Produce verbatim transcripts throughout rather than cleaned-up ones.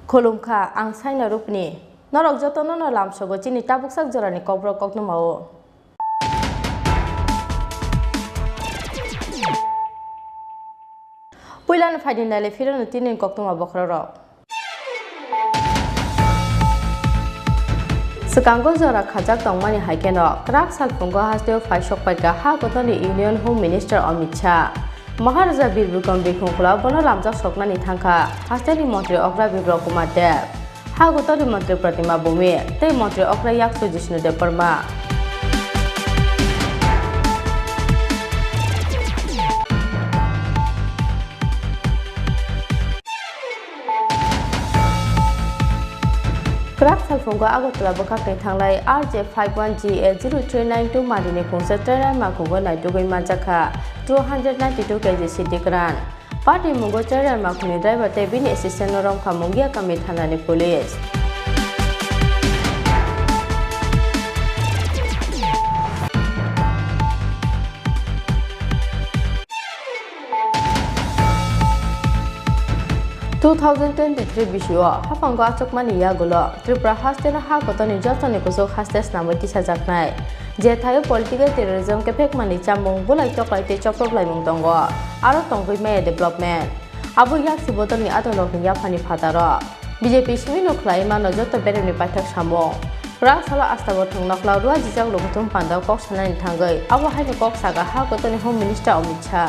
Khulumkha, ang Saina Rupni. Norok jotono no lamsogo chini tabuksak jorani kokborok koktwmao. Puilano phaidi naile phirano tini koktwma bokhorok. Swkango jora khajak tongmani hai kheno kwrak salphungo hasteo phai sokpaikha ha kotorni Union Home Minister Amit Shah. Maharaja Bir Bikram Birkhung Khulao bono lamjak soknani thangkha hasteni montri okra Biplab Kumar Deb. Ha kotorni montri Pratima Bhumi tei montri okra Yaksu Jishnu Debbarma. Kwrak salphungo Agartala bwkhakni thanglai R J five one G A zero three nine two marini khungsa trailer makhungo naitugwi manjakha two hundred ninety two K G sidi kwran. Party mungo trailer makhungni driver tei bini assistant no romkha Mungiakami thanani police. Two thousand twenty-three bisio haphango achukmani yagulo Tripura hasteno ha kotorni jotoni kuchuk haste snamwi tisajaknai. Je thaio political terrorism, kephekmani chamung, bulai toklai tei choprophlaimung tongo, aro tongwi maya development. Abo yaksi bodolni adongrokni yaphani phataro. B J P simi no khlai mano joto beremni paithak samung. Kwrak salo astabo thwng nokla rwajijak lukuthum pandao kok sanani thangwi abo haino kok saga ha kotorni Home Minister Amit Shah.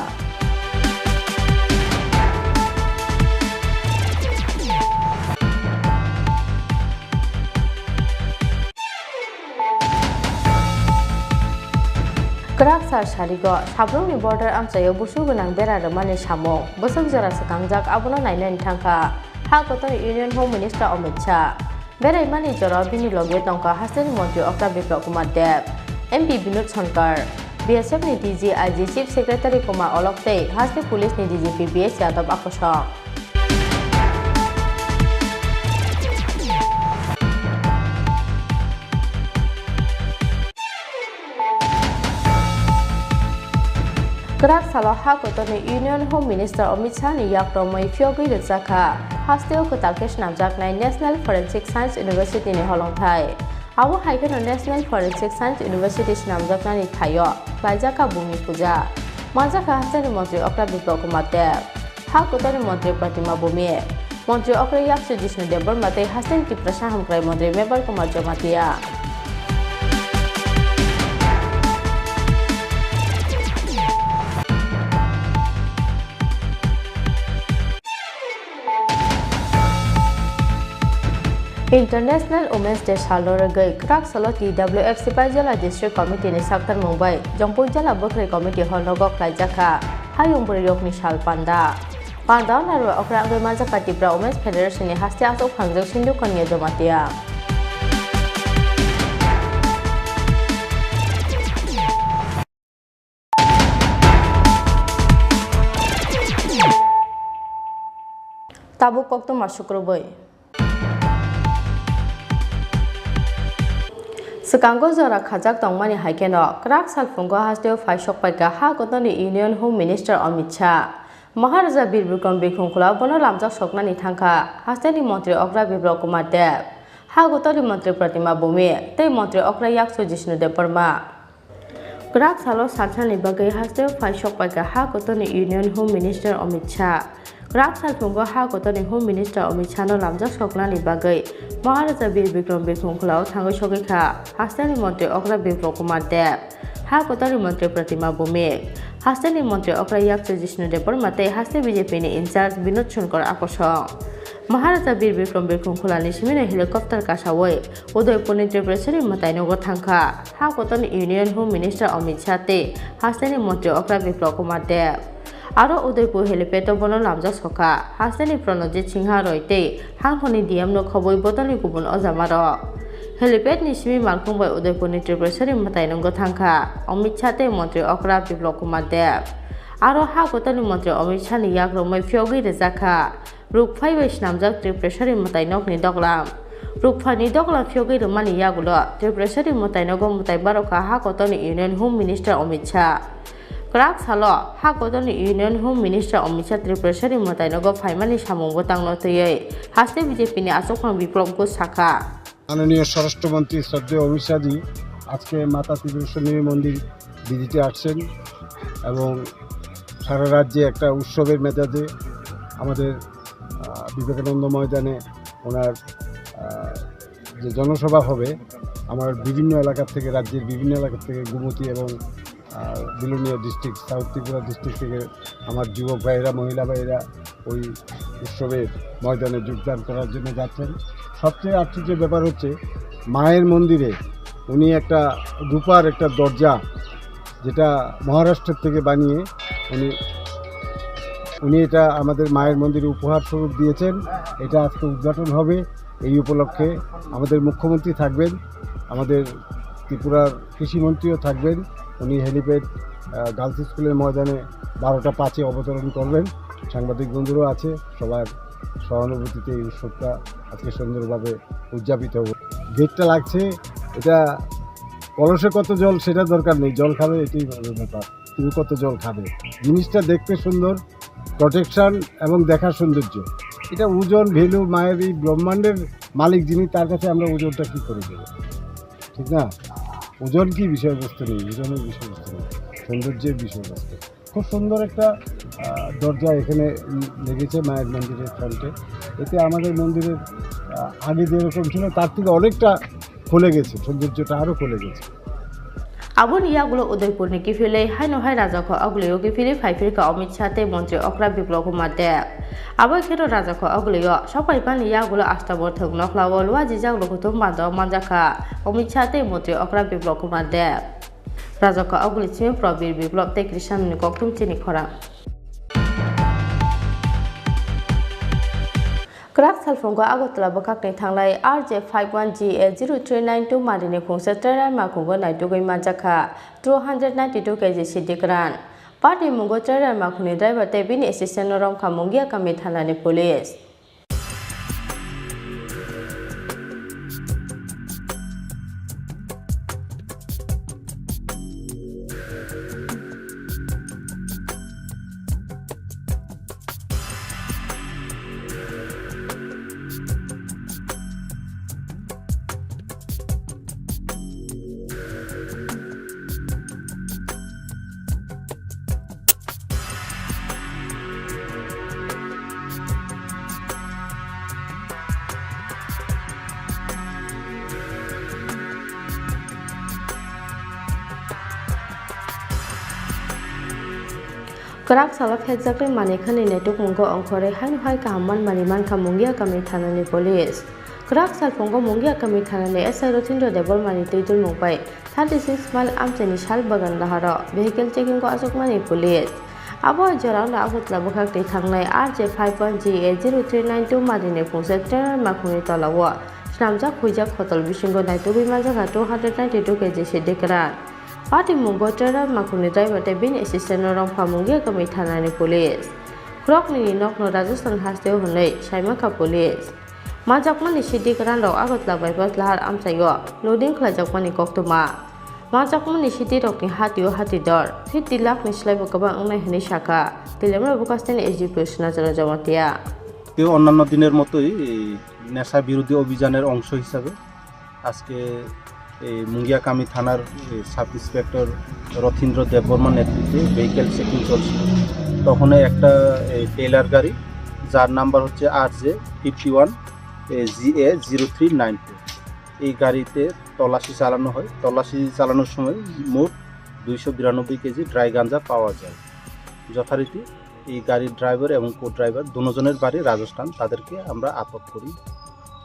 Kwrak sal sarigo, sabrumni border amchaio busu gwnang bera rwmani samung, bwswk jora swkangjak, abono nainani thangkha ha kotorni Union Home Minister Amit Shah. Beraimani jorao bini loge tongkha hasteni montri okra Biplab Kumar Deb, M P Binod Shankar, B S F ni D G, I G, Chief Secretary Kumar Olok tei haste police ni D G P B S Yadav akosong. Kwrak salo ha kotorni Union Home Minister Amit Shah ni yak romwi phiyogwi rwjakha. Hasteo kwtal khe swnamjaknai National Forensic Science University ni holongthai. Abo hai kheno National Forensic Science University swnamjaknani thaio khlaijakha Bhumi Puja. Manjakha hasteni montri okra Biplab Kumar Deb. Ha kotorni montri Pratima Bhumi, montri okra Yaksu Jishnu Debbarma tei hasteni Tiprasa hamkrai montri Mebar Kumar Jamatia. International Women's Day salno rwgwi kwrak salo T W F Sipaijala District Committee ni saktarmung bai Jongpui Jala Bwkhwrwi Committee hall nogo khlaijakha Hayung Bwrwi Rokni Sal Panda. Pandao narwui okra wngwi manjakha Tipra Women's Federation ni haste achuk phangjak Sindhu Kanya Jamatia. Tabuk koktwma sukrubwi. Swkango jora khajak tongmani hai kheno kwrak salphungo hasteo phai sokpaikha ha kotorni Union Home Minister Amit Shah. Maharaja Bir Bikram Birkhung Khulao bono lamjak soknani thangkha hasteni montri okra Biplab Kumar Deb, ha kotorni montri Pratima Bhumi tei montri okra Yaksu Jishnu Debbarma. Kwrak salo salsani bagwi hasteo phai sokpaikha ha kotorni Union Home Minister Amit Shah. Kwrak salphungo ha kotorni Home Minister Amit Shah no lamjak soknani bagwi Maharaja Bir Bikram Birkhung Khulao thangwi sogwi kha hasteni montri okra Biplab Kumar Deb, ha kotorni montri Pratima Bhumi, hasteni montri okra Yaksu Jishnu Debbarma tei haste B J P ni in charge Binod Shankar akosong. Maharaja Bir Bikram Birkhung Khulani simino helicopter kasawi Udaipurni Tripureshwari mwtainogo thangkha, ha kotorni Union Home Minister Amit Shah tei hasteni montri okra Biplab Kumar Deb. Aro Udaipur helipad o bono lamjak sokha, hasteni Pranajit Singha Roy tei hangkhorni D M no khobwi bodolni kubun ojamarok. Helipad ni simi malkhung bai Udaipurni Tripureshwari mwtainogo thangkha Amit Shah tei montri okra Biplab Kumar Deb. Aro ha kotorni montri Amit Shah ni yak romwi phiyogwi rwjakha. Rukphai bai swnamjak Tripureshwari mwtainokni doglam. Rukphani doglam phiyogwi rwmani yagulo Tripureshwari mwtainogo mwtai barokha ha kotorni Union Home Minister Amit Shah. Kwrak salo ha kotorni Union Home Minister Amit Shah Tripurasari mwtai nogo phaimani samung bwtangno twiwi haste B J P ni achukmang Biplab Ghosh sakha. মাননীয় স্বরাষ্ট্রমন্ত্রী শ্রদ্ধেয় অমিত শাহজি আজকে মাতা ত্রিপুরেশ্বরী মন্দির ভিজিটে আসছেন এবং সারা রাজ্যে একটা উৎসবের মেজাজে আমাদের, আহ, বিবেকানন্দ ময়দানে ওনার, আহ, যে জনসভা হবে, আমার বিভিন্ন এলাকা থেকে, রাজ্যের বিভিন্ন এলাকা থেকে, গোমতী এবং, আহ, বিলোনিয়া ডিস্ট্রিক্ট, সাউথ ত্রিপুরা ডিস্ট্রিক্ট থেকে আমার যুবক ভাইয়েরা, মহিলা ভাইয়েরা ওই উৎসবের ময়দানে যোগদান করার জন্য যাচ্ছেন। সবচেয়ে আশ্চর্যের ব্যাপার হচ্ছে, মায়ের মন্দিরে উনি একটা রূপার একটা দরজা, যেটা মহারাষ্ট্র থেকে বানিয়ে উনি, উনি এটা আমাদের মায়ের মন্দিরে উপহার স্বরূপ দিয়েছেন। এটা আজকে উদ্ঘাটন হবে। এই উপলক্ষে আমাদের মুখ্যমন্ত্রী থাকবেন, আমাদের ত্রিপুরার কৃষিমন্ত্রীও থাকবেন। উনি হেলিপ্যাড, আহ, গার্লস স্কুলের ময়দানে বারোটা পাঁচে অবতরণ করবেন। সাংবাদিক বন্ধুরাও আছে, সবার সহানুভূতিতে এই উৎসবটা আজকে সুন্দরভাবে উদযাপিত হবে। গেটটা লাগছে, এটা কলসে কত জল সেটা দরকার নেই, জল খাবে এটাই বড় ব্যাপার। তুমি কত জল খাবে, জিনিসটা দেখতে সুন্দর, প্রোটেকশন এবং দেখার সৌন্দর্য। এটা ওজন, ভ্যালু, মায়ের এই ব্রহ্মাণ্ডের মালিক যিনি, তার কাছে আমরা ওজনটা কি করে দেবো? ঠিক না? ওজন কি বিষয়বস্তু নেই, ওজনের বিষয়বস্তু নেই, সৌন্দর্যের বিষয়বস্তু। খুব সুন্দর একটা, আহ, দরজা এখানে লেগেছে মায়ের মন্দিরের ফ্রন্টে। এতে আমাদের মন্দিরের, আহ, আগে যেরকম ছিল, তার থেকে অনেকটা খুলে গেছে, সৌন্দর্যটা আরও খুলে গেছে। Aboni yagulo Udaipurni kiphilwi haino hai Rajakho Agulio kiphilwi phaiphirkha Amit Shah tei Montri Okra Biplab Kumar Deb. Abo kheno Rajakho Agulio sokphaimani yagulo Ashtabor thwk nokhlao luajijak lukuthum bando manjakha Amit Shah tei Montri Okra Biplab Kumar Deb. Rajakho Aguli simi Probir Biplab tei Krishnani kokthum chini khorang. Kwrak salphongo Agartala bwkhakni thanglai R J five one G A zero three nine two marini khungsa trailer makhungo naitugwi manjakha two hundred ninety two K G siddi kwran. Party mungo trailer makhungni driver tei bini assistant no romkha Mungia kami thanani police. Kwrak salo phekjaknai manwi khani naitukmungo ongkhorwi haino hai kaham manmani mankha Mungia kami thanani police. Kwrak salphongo Mungia kami thanani S I Rothindra Debbarmani twi dulmung bai thirty six mile amchaini sal bagan laharo vehicle checking o achukmani police. Abo jorao no Agartala bwkhak twi thangnai R J five one G A zero three nine two marini khungsa trailer makhungni tolao swnamjak huijak khotol bisingo naitugwi manjakha two hundred ninety two K G siddi kwran. Party mungo trailer makhungni driver tei bini assistant no romkha Mungia kami thanani police. Khoroknwini nokno Rajasthan hasteo hwnwi saimankha police. Manjakmani siddi kwranrok Agartala bypass lahar amchaio loading khlaijakmani koktwma. Manjakmani siddirokni hatio hatidor fifty lakhni slaibo kwbang wngnai hwnwi sakha Teliamura Bokasteni S D P O Sunachara Jamatia. কেউ অন্যান্য দিনের মতোই এই নেশা বিরোধী অভিযানের অংশ হিসাবে আজকে এই মুঙ্গিয়াকামি থানার এই সাব ইন্সপেক্টর রথীন্দ্র দেববর্মার নেতৃত্বে ভেহিকেল চেকিং চলছিল। তখনই একটা এই ট্রেলার গাড়ি, যার নাম্বার হচ্ছে R J fifty one G A zero three nine two, এই গাড়িতে তল্লাশি চালানো হয়। তল্লাশি চালানোর সময় মোট দুইশো বিরানব্বই কেজি ড্রাই গাঞ্জা পাওয়া যায়। যথারীতি এই গাড়ির ড্রাইভার এবং কো ড্রাইভার দুজনের বাড়ি রাজস্থান, তাদেরকে আমরা আটক করি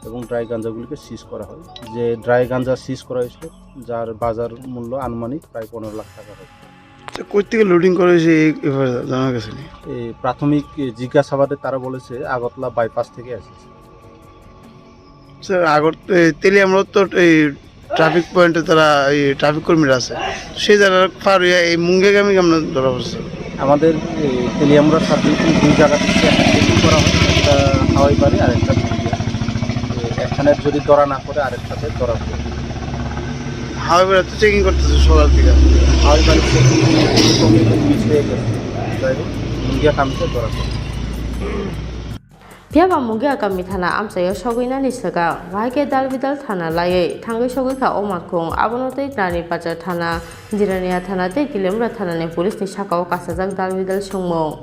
এবং ড্রাই গাঞ্জাগুলিকে সিজ করা হয়। যে ড্রাই গাঞ্জা সিজ করা হয়েছিল, যার বাজার মূল্য আনুমানিক প্রায় পনেরো লাখ টাকা হবে। আচ্ছা, কই থেকে লোডিং করা হয়েছে এই ব্যাপারে জানা গেছে নি? এই প্রাথমিক জিজ্ঞাসাবাদে তারা বলেছে আগরতলা বাইপাস থেকে এসেছে। স্যার, আগর-, এই তেলিয়ামুড়ার তো এই ট্রাফিক পয়েন্টে তারা এই ট্রাফিক কর্মীরা আছে, সেই জায়গার পার হইয়া এই মুঙ্গেগামী আমরা ধরা পড়ছে। আমাদের এই তেলিয়ামুড়া সাব ডিভিশন দুই জায়গা থেকে একটা চেকিং করা হয়, একটা হাওয়াই বাড়ি আর একটা মুঙ্গিয়া। তো একখানে যদি ধরা না পড়ে, আরেকটাতে ধরা পড়ে। হাওড়া তো চেকিং করতেছে সকাল থেকে। হাওড়া মানে চেকিং করতেছে। যাই হোক, মুগিয়া কামিতে ধরা পড়ে। Phiya ba Mugia kami thana amchaio sogwi nani swkang, bahai khe dalbidal thana laiwi thangwi sogwi kha o mankung. Abono tei Rani Bazar thana, Jirania thana tei Kilimra thanani police ni sakao kasajak dalbidal swngmung.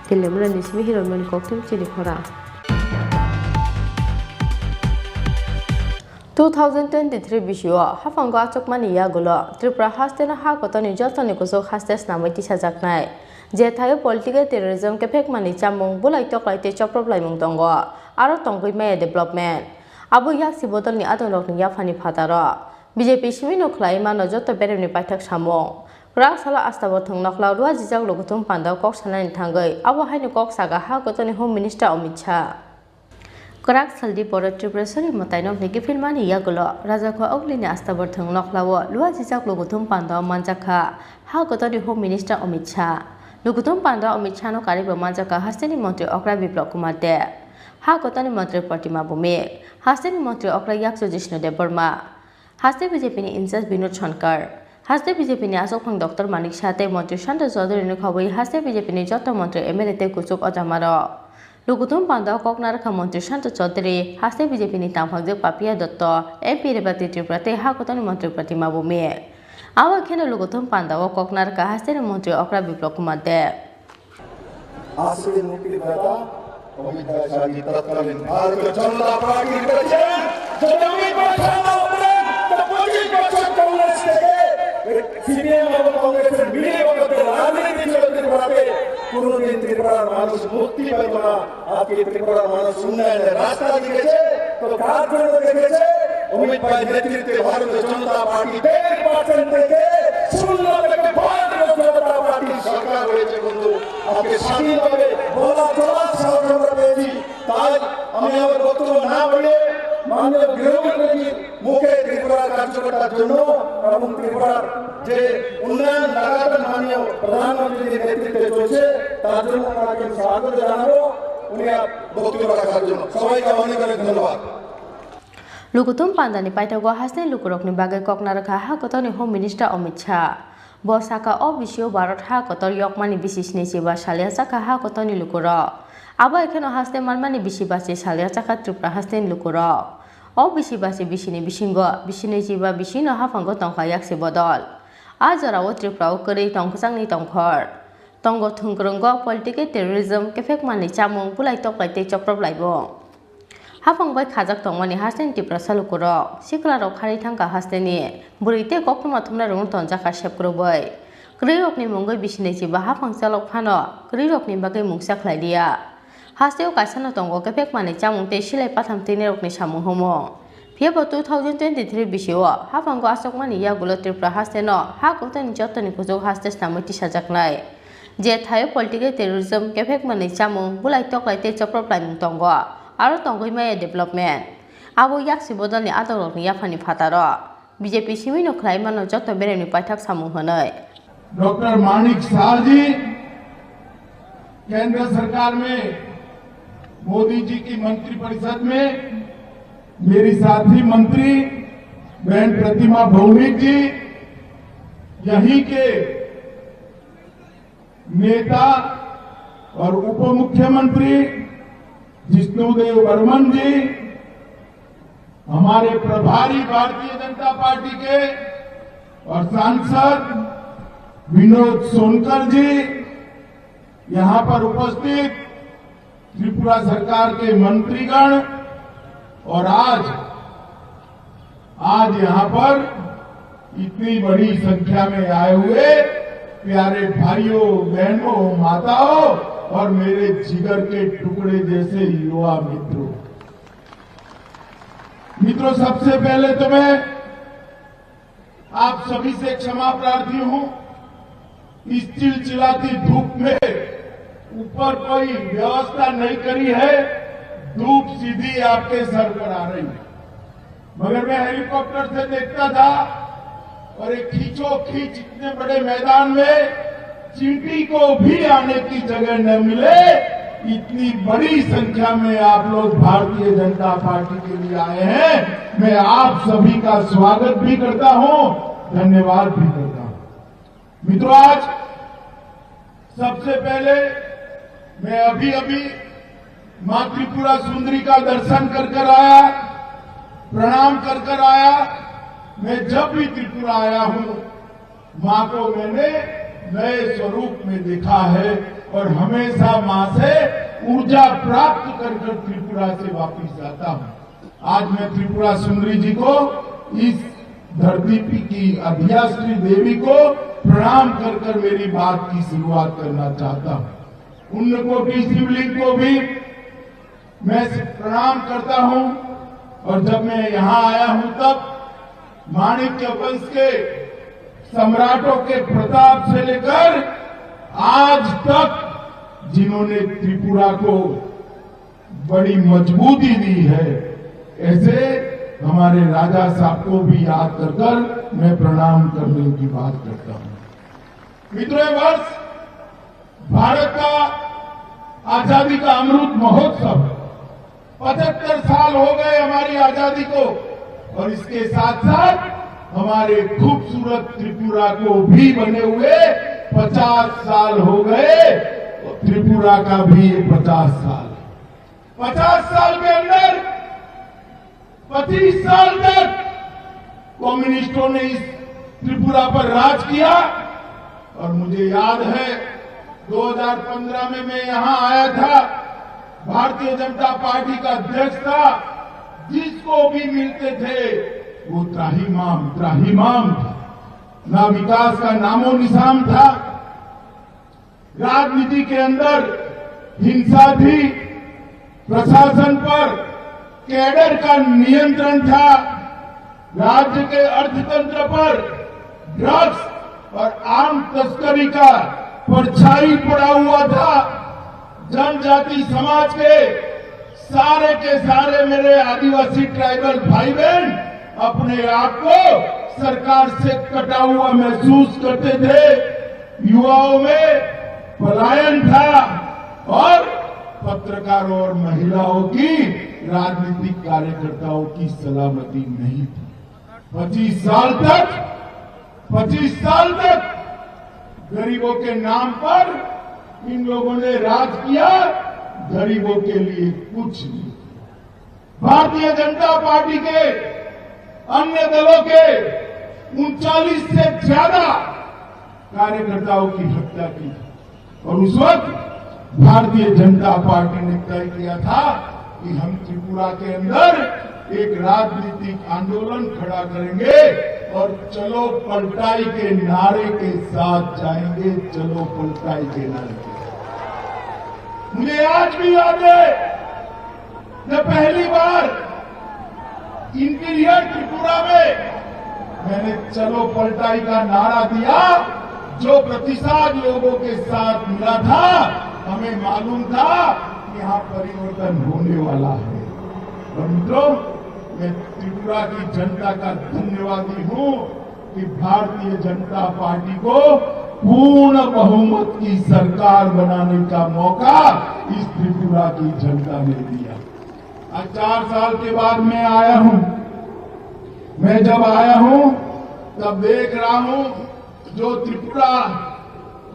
Kilimrani simi hiromani koktwm chini khorang. Two thousand twenty-three bisio haphango achukmani yagulo Tripura hasteno ha kotorni jotoni kuchuk haste snamwi tisajaknai. Je thaio political terrorism, kephekmani chamung, bulai toklai tei choprop laimung tongo, aro tongwi maya development. Abo yaksi bodolni adongrokni yaphani phataro. B J P simi no khlai mano joto beremni paithak samung. Kwrak salo Astaborthwng nokhlao luajijak lukuthum pandao kok sanani thangwi abo haino kok saga ha kotorni Home Minister Amit Shah. Kwrak saldi poro Tripuraswrwi mwtainokni kiphilmani yagulo Rajakho Oglini Astaborthwng nokhlao luajijak lukuthum pandao manjakha ha kotorni Home Minister Amit Shah. Lukuthum pandao Amit Shah no karwibo manjakha hasteni montri okra Biplab Kumar Deb, ha kotorni montri Protima Bhowmik, hasteni montri okra yakchu Jishnu Debbarma. Haste B J P ni incharge Binod Shankar, haste B J P ni achukphang Doctor Manik Saha tei Montri Santa Chaudhury ni khobwi haste B J P ni joto montri, M L A tei kuchuk ojamarok. Lukuthum pandao kok narwkha Montri Santa Chaudhury, haste B J P ni tangphangjak Papiya Dutta, M P Rebati Tripura tei ha kotorni montri Protima Bhowmik. Abo kheno lukuthum pandao kok narwkha hasteni montri okra Biplab Kumar Deb. আজকের মুক্তির দাতা অমিত ভাই শাহজি তৎকালীন ভারতীয় জনতা পার্টির প্রেসিডেন্ট, যদি অমিত ভাই শাহ না হতেন, তো পঁচিশ বছর কংগ্রেস থেকে সিপিএম এবং কংগ্রেসের মিলিভগতের রাজনীতি ছিল ত্রিপুরাতে, কোনোদিন ত্রিপুরার মানুষ মুক্তি পেত না। আজকে ত্রিপুরার মানুষ উন্নয়নের রাস্তা দেখেছে, তো কার জন্য দেখেছে? অমিত ভাইয়ের নেতৃত্বে ভারতীয় জনতা পার্টি দেড় পার্সেন্ট থেকে শূন্য থেকে ভারতীয় জনতা পার্টির সরকার হয়েছে বন্ধু। আজকে স্বাধীনভাবে বলা চলার সাহস আমরা পেয়েছি। তাই আমি আমার বক্তব্য না বাড়িয়ে মাননীয় গৃহমন্ত্রীর মুখে ত্রিপুরার কার্যকর্তার জন্য এবং ত্রিপুরার যে উন্নয়ন লাগাতার মাননীয় প্রধানমন্ত্রীর নেতৃত্বে চলছে, তার জন্য ওনাকে স্বাগত জানাবো। উনি বক্তব্য রাখার জন্য সবাইকে অনেক অনেক ধন্যবাদ। Lukuthum pandani paithago hasteni lukurokni bagwi kok narwkha ha kotorni Home Minister Amit Shah. Bo saka o bisio Bharat ha kotor yokmani bisi sinichiba salyajak kha ha kotorni lukurok. Abo hai kheno haste manmani bisi basi salyajak kha Tripura hasteni lukurok. O bisi basi bisini bisingo bisi nwichiba bisino haphango tongkha yaksi bodol. A jorao Tripura o kwrwi tongkwchangni tongkhor. Tongo thwngkwrwngo political terrorism, kephekmani chamung, bulai toklai tei choprop laibung. Haphang bai khajak tongmani hasteni Tiprasa lukurok, siklarok kharwi thangkha hasteni bwrwi tei koktwma thumnairokno tonjakha sepkwrwngwi. Kwrwirokni mungwi bisi nwichiba haphang chalok phano kwrwirokni bagwi mungsa khlai liya. Hasteo kaisano tongo kephekmani chamung tei silai patham twinairokni samung humung. Phiya bo two thousand twenty-three bisio haphango achukmani yagulo Tripura hasteno ha kotorni jotoni kuchuk haste snamwi tisajaknai. Je thaio political terrorism, kephekmani chamung, bulai toklai tei choprop laimung tongo, aro tongwi maya development. Abo yaksi bodolni adongrokni yaphangni phataro. B J P simi no khlai mano joto beremni paithak samung hwnwi. Doctor Manik Saha ji केंद्र सरकार में मोदी जी की मंत्रिपरिषद में मेरी साथी मंत्री बहन प्रतिमा भौमिक जी, यहीं के नेता और उप मुख्यमंत्री जिष्णुदेव बर्मन जी, हमारे प्रभारी भारतीय जनता पार्टी के और सांसद विनोद सोनकर जी, यहाँ पर उपस्थित त्रिपुरा सरकार के मंत्रीगण और आज, आज यहाँ पर इतनी बड़ी संख्या में आए हुए प्यारे भाइयों, बहनों, माताओं, और मेरे जिगर के टुकड़े जैसे युवा मित्रों, मित्रों, सबसे पहले तो मैं आप सभी से क्षमा प्रार्थी हूं। इस चिलचिलाती धूप में ऊपर कोई व्यवस्था नहीं करी है, धूप सीधी आपके सर पर आ रही है। मगर मैं हेलीकॉप्टर से देखता था और एक खींचो खींच इतने बड़े मैदान में चींटी को भी आने की जगह न मिले, इतनी बड़ी संख्या में आप लोग भारतीय जनता पार्टी के लिए आए हैं। मैं आप सभी का स्वागत भी करता हूं, धन्यवाद भी करता हूं। मित्रों, आज सबसे पहले मैं अभी अभी माँ त्रिपुरा सुंदरी का दर्शन कर कर आया, प्रणाम कर कर आया। मैं जब भी त्रिपुरा आया हूँ, माँ को मैंने नए स्वरूप में देखा है और हमेशा माँ से ऊर्जा प्राप्त कर कर त्रिपुरा से वापिस जाता हूँ। आज मैं त्रिपुरा सुंदरी जी को इस धरती पी की अधिष्ठात्री देवी को प्रणाम कर कर मेरी बात की शुरुआत करना चाहता हूँ। पुण्यकोटि शिवलिंग को भी मैं प्रणाम करता हूँ और जब मैं यहाँ आया हूँ तब माणिक्य वंश के सम्राटों के प्रताप से लेकर आज तक जिन्होंने त्रिपुरा को बड़ी मजबूती दी है, ऐसे हमारे राजा साहब को भी याद कर कर मैं प्रणाम करने की बात करता हूँ। मित्रों, ये वर्ष भारत का आजादी का अमृत महोत्सव, पचहत्तर साल हो गए हमारी आजादी को, और इसके साथ साथ हमारे खूबसूरत त्रिपुरा को भी बने हुए पचास साल हो गए। त्रिपुरा का भी ये पचास साल, पचास साल के अंदर पच्चीस साल तक कम्युनिस्टों ने इस त्रिपुरा पर राज किया। और मुझे याद है, दो हज़ार पन्द्रह में मैं यहाँ आया था, भारतीय जनता पार्टी का अध्यक्ष था, जिसको भी मिलते थे वो त्राहिमाम, त्राहिमाम था। ना विकास का नामो निशान था। राजनीति के अंदर हिंसा थी, प्रशासन पर कैडर का नियंत्रण था, राज्य के अर्थतंत्र पर ड्रग्स और आम तस्करी का परछाई पड़ा हुआ था। जनजाति समाज के सारे के सारे मेरे आदिवासी ट्राइबल भाई बहन अपने आप को सरकार से कटा हुआ महसूस करते थे। युवाओं में पलायन था और पत्रकारों और महिलाओं की, राजनीतिक कार्यकर्ताओं की सलामती नहीं थी। पच्चीस साल तक, पच्चीस साल तक गरीबों के नाम पर इन लोगों ने राज किया, गरीबों के लिए कुछ नहीं। भारतीय जनता पार्टी के, अन्य दलों के उनचालीस से ज्यादा कार्यकर्ताओं की हत्या की। और उस वक्त भारतीय जनता पार्टी ने तय किया था कि हम त्रिपुरा के अंदर एक राजनीतिक आंदोलन खड़ा करेंगे और चलो पलटाई के नारे के साथ जाएंगे, चलो पलटाई के नारे के साथ। मुझे आज भी याद है, जब पहली बार इंटीरियर त्रिपुरा में मैंने चलो पलटाई का नारा दिया, जो प्रतिसाद लोगों के साथ मिला था, हमें मालूम था कि यहाँ परिवर्तन होने वाला है। और मित्रों, मैं त्रिपुरा की जनता का धन्यवादी हूँ कि भारतीय जनता पार्टी को पूर्ण बहुमत की सरकार बनाने का मौका इस त्रिपुरा की जनता ने दिया। आज चार साल के बाद मैं आया हूं। मैं जब आया हूं, तब देख रहा हूं, जो त्रिपुरा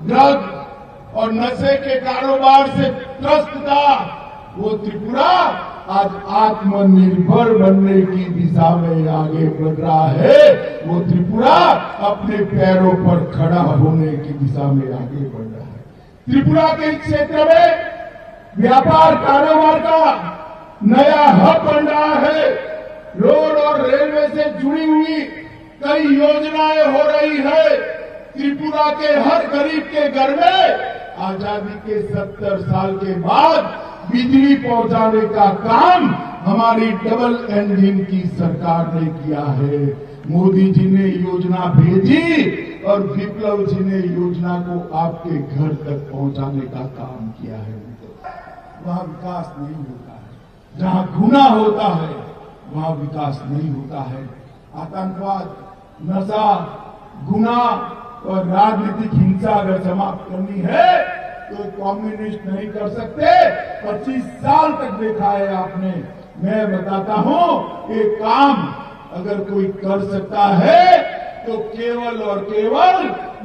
ड्रग और नशे के कारोबार से त्रस्त था, वो त्रिपुरा आज आत्मनिर्भर बनने की दिशा में आगे बढ़ रहा है। वो त्रिपुरा अपने पैरों पर खड़ा होने की दिशा में आगे बढ़ रहा है। त्रिपुरा के इस क्षेत्र में व्यापार कारोबार का नया हब बन रहा है। रोड और रेलवे से जुड़ी हुई कई योजनाएं हो रही है। त्रिपुरा के हर गरीब के घर में आजादी के सत्तर साल के बाद बिजली पहुंचाने का काम हमारी डबल इंजन की सरकार ने किया है। मोदी जी ने योजना भेजी और विप्लव जी ने योजना को आपके घर तक पहुंचाने का काम किया है। वहाँ विकास नहीं होता है, जहाँ गुना होता है, वहाँ विकास नहीं होता है। आतंकवाद, नशा, गुना और राजनीतिक हिंसा अगर समाप्त करनी है तो कम्युनिस्ट नहीं कर सकते। पच्चीस साल तक देखा है आपने। मैं बताता हूँ, ये काम अगर कोई कर सकता है तो केवल और केवल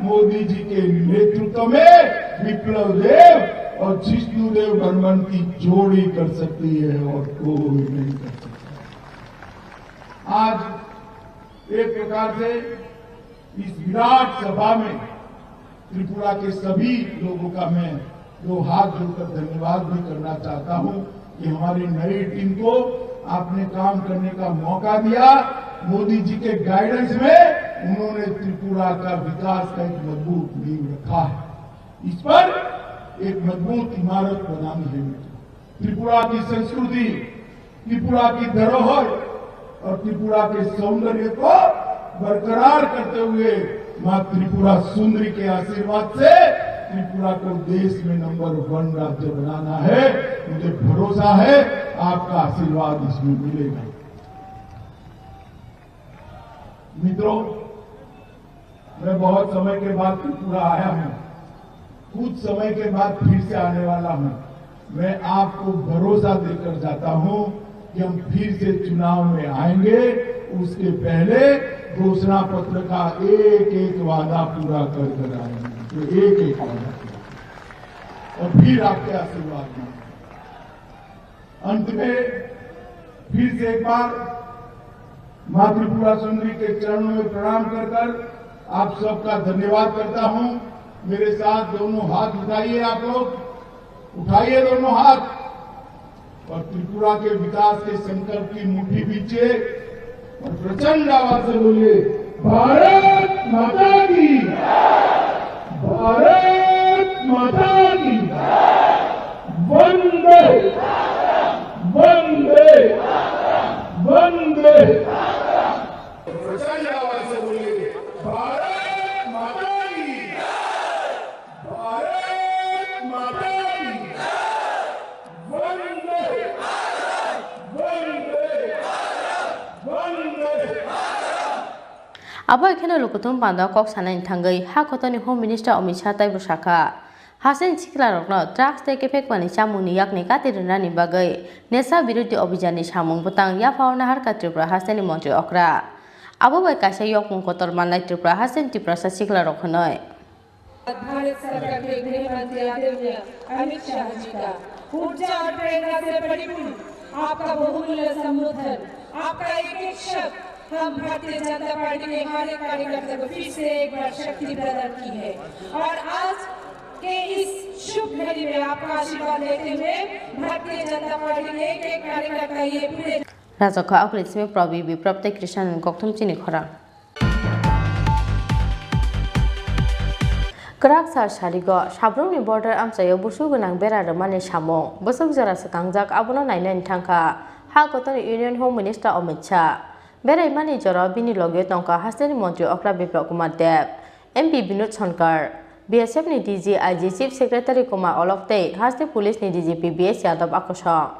मोदी जी के नेतृत्व में विप्लव देव और जिष्णु देव बर्मन की जोड़ी कर सकती है और कोई नहीं कर सकता। आज एक प्रकार से इस विराट सभा में त्रिपुरा के सभी लोगों का मैं दो हाथ जोड़कर धन्यवाद भी करना चाहता हूं कि हमारी नई टीम को आपने काम करने का मौका दिया। मोदी जी के गाइडेंस में उन्होंने त्रिपुरा का विकास का एक मजबूत नींव रखा है। इस पर एक मजबूत इमारत बनानी है मित्रों। त्रिपुरा की संस्कृति, त्रिपुरा की धरोहर और त्रिपुरा के सौंदर्य को बरकरार करते हुए माँ त्रिपुरा सुंदरी के आशीर्वाद से त्रिपुरा को देश में नंबर वन राज्य बनाना है। मुझे भरोसा है आपका आशीर्वाद इसमें मिलेगा। मित्रों, मैं बहुत समय के बाद त्रिपुरा आया हूँ, कुछ समय के बाद फिर से आने वाला हूँ। मैं आपको भरोसा देकर जाता हूँ कि हम फिर से चुनाव में आएंगे, उसके पहले घोषणा पत्र का एक एक वादा पूरा कर कर आएंगे। तो एक एक वादा पूरा, और फिर आपके आशीर्वाद मांगेंगे। अंत में फिर से एक बार माँ त्रिपुरा सुंदरी के चरणों में प्रणाम कर कर आप सबका धन्यवाद करता हूँ। मेरे साथ दोनों हाथ उठाइए आप लोग, उठाइए दोनों हाथ और त्रिपुरा के विकास के संकल्प की मुट्ठी भींचिए और प्रचंड आवाज से बोलिए, भारत माता की, भारत माता की, वंदे, वंदे, वंदे। प्रचंड आवाज से बोलिए, भारत माता की, भारत माता की, वंदे, वंदे, वंदे। Abo hai kheno lukuthum panda kok sanani thangwi ha kotoni Home Minister Amit Shah taibo sakha, hasteni siklarokno drugs tei kephek manwi chamungni yakni kati rwnani bagwi Nesha Birodhi Abhijanni samung bwtang yaphao naharkha Tripura hasteni montri okra. Abo bai kaisa yokmung kotor manlai Tripura hasteni Tiprasa siklarok hwnwi. Bharat सरकार के गृह मंत्री आदरणीय अमित शाह जी का ऊर्जा और प्रेरणा से परिपूर्ण आपका बहुमूल्य संबोधन, आपका एक एक शब्द हम भारतीय जनता पार्टी के हर एक कार्यकर्ता को फिर से एक बार शक्ति प्रदान की है। और आज के इस शुभ घड़ी में आपका आशीर्वाद लेते हुए भारतीय जनता पार्टी के एक एक कार्यकर्ता ये पूरे Rajokha Okrit Simi Probi Biprop tei Krishan Kokthum chini khorang. Kwrak sal sarigo, sabrumni border amchaio busu gwnang bera rwmani samung, bwswk jora swkangjak, abono nainani thangkha ha kotorni Union Home Minister Amit Shah. Beraimani jorao bini loge tongkha hasteni montri okra Biplab Kumar Deb, M P Binod Shankar, B S F ni D G, I G, Chief Secretary Kumar Olok tei haste police ni D G P B S Yadav akosong.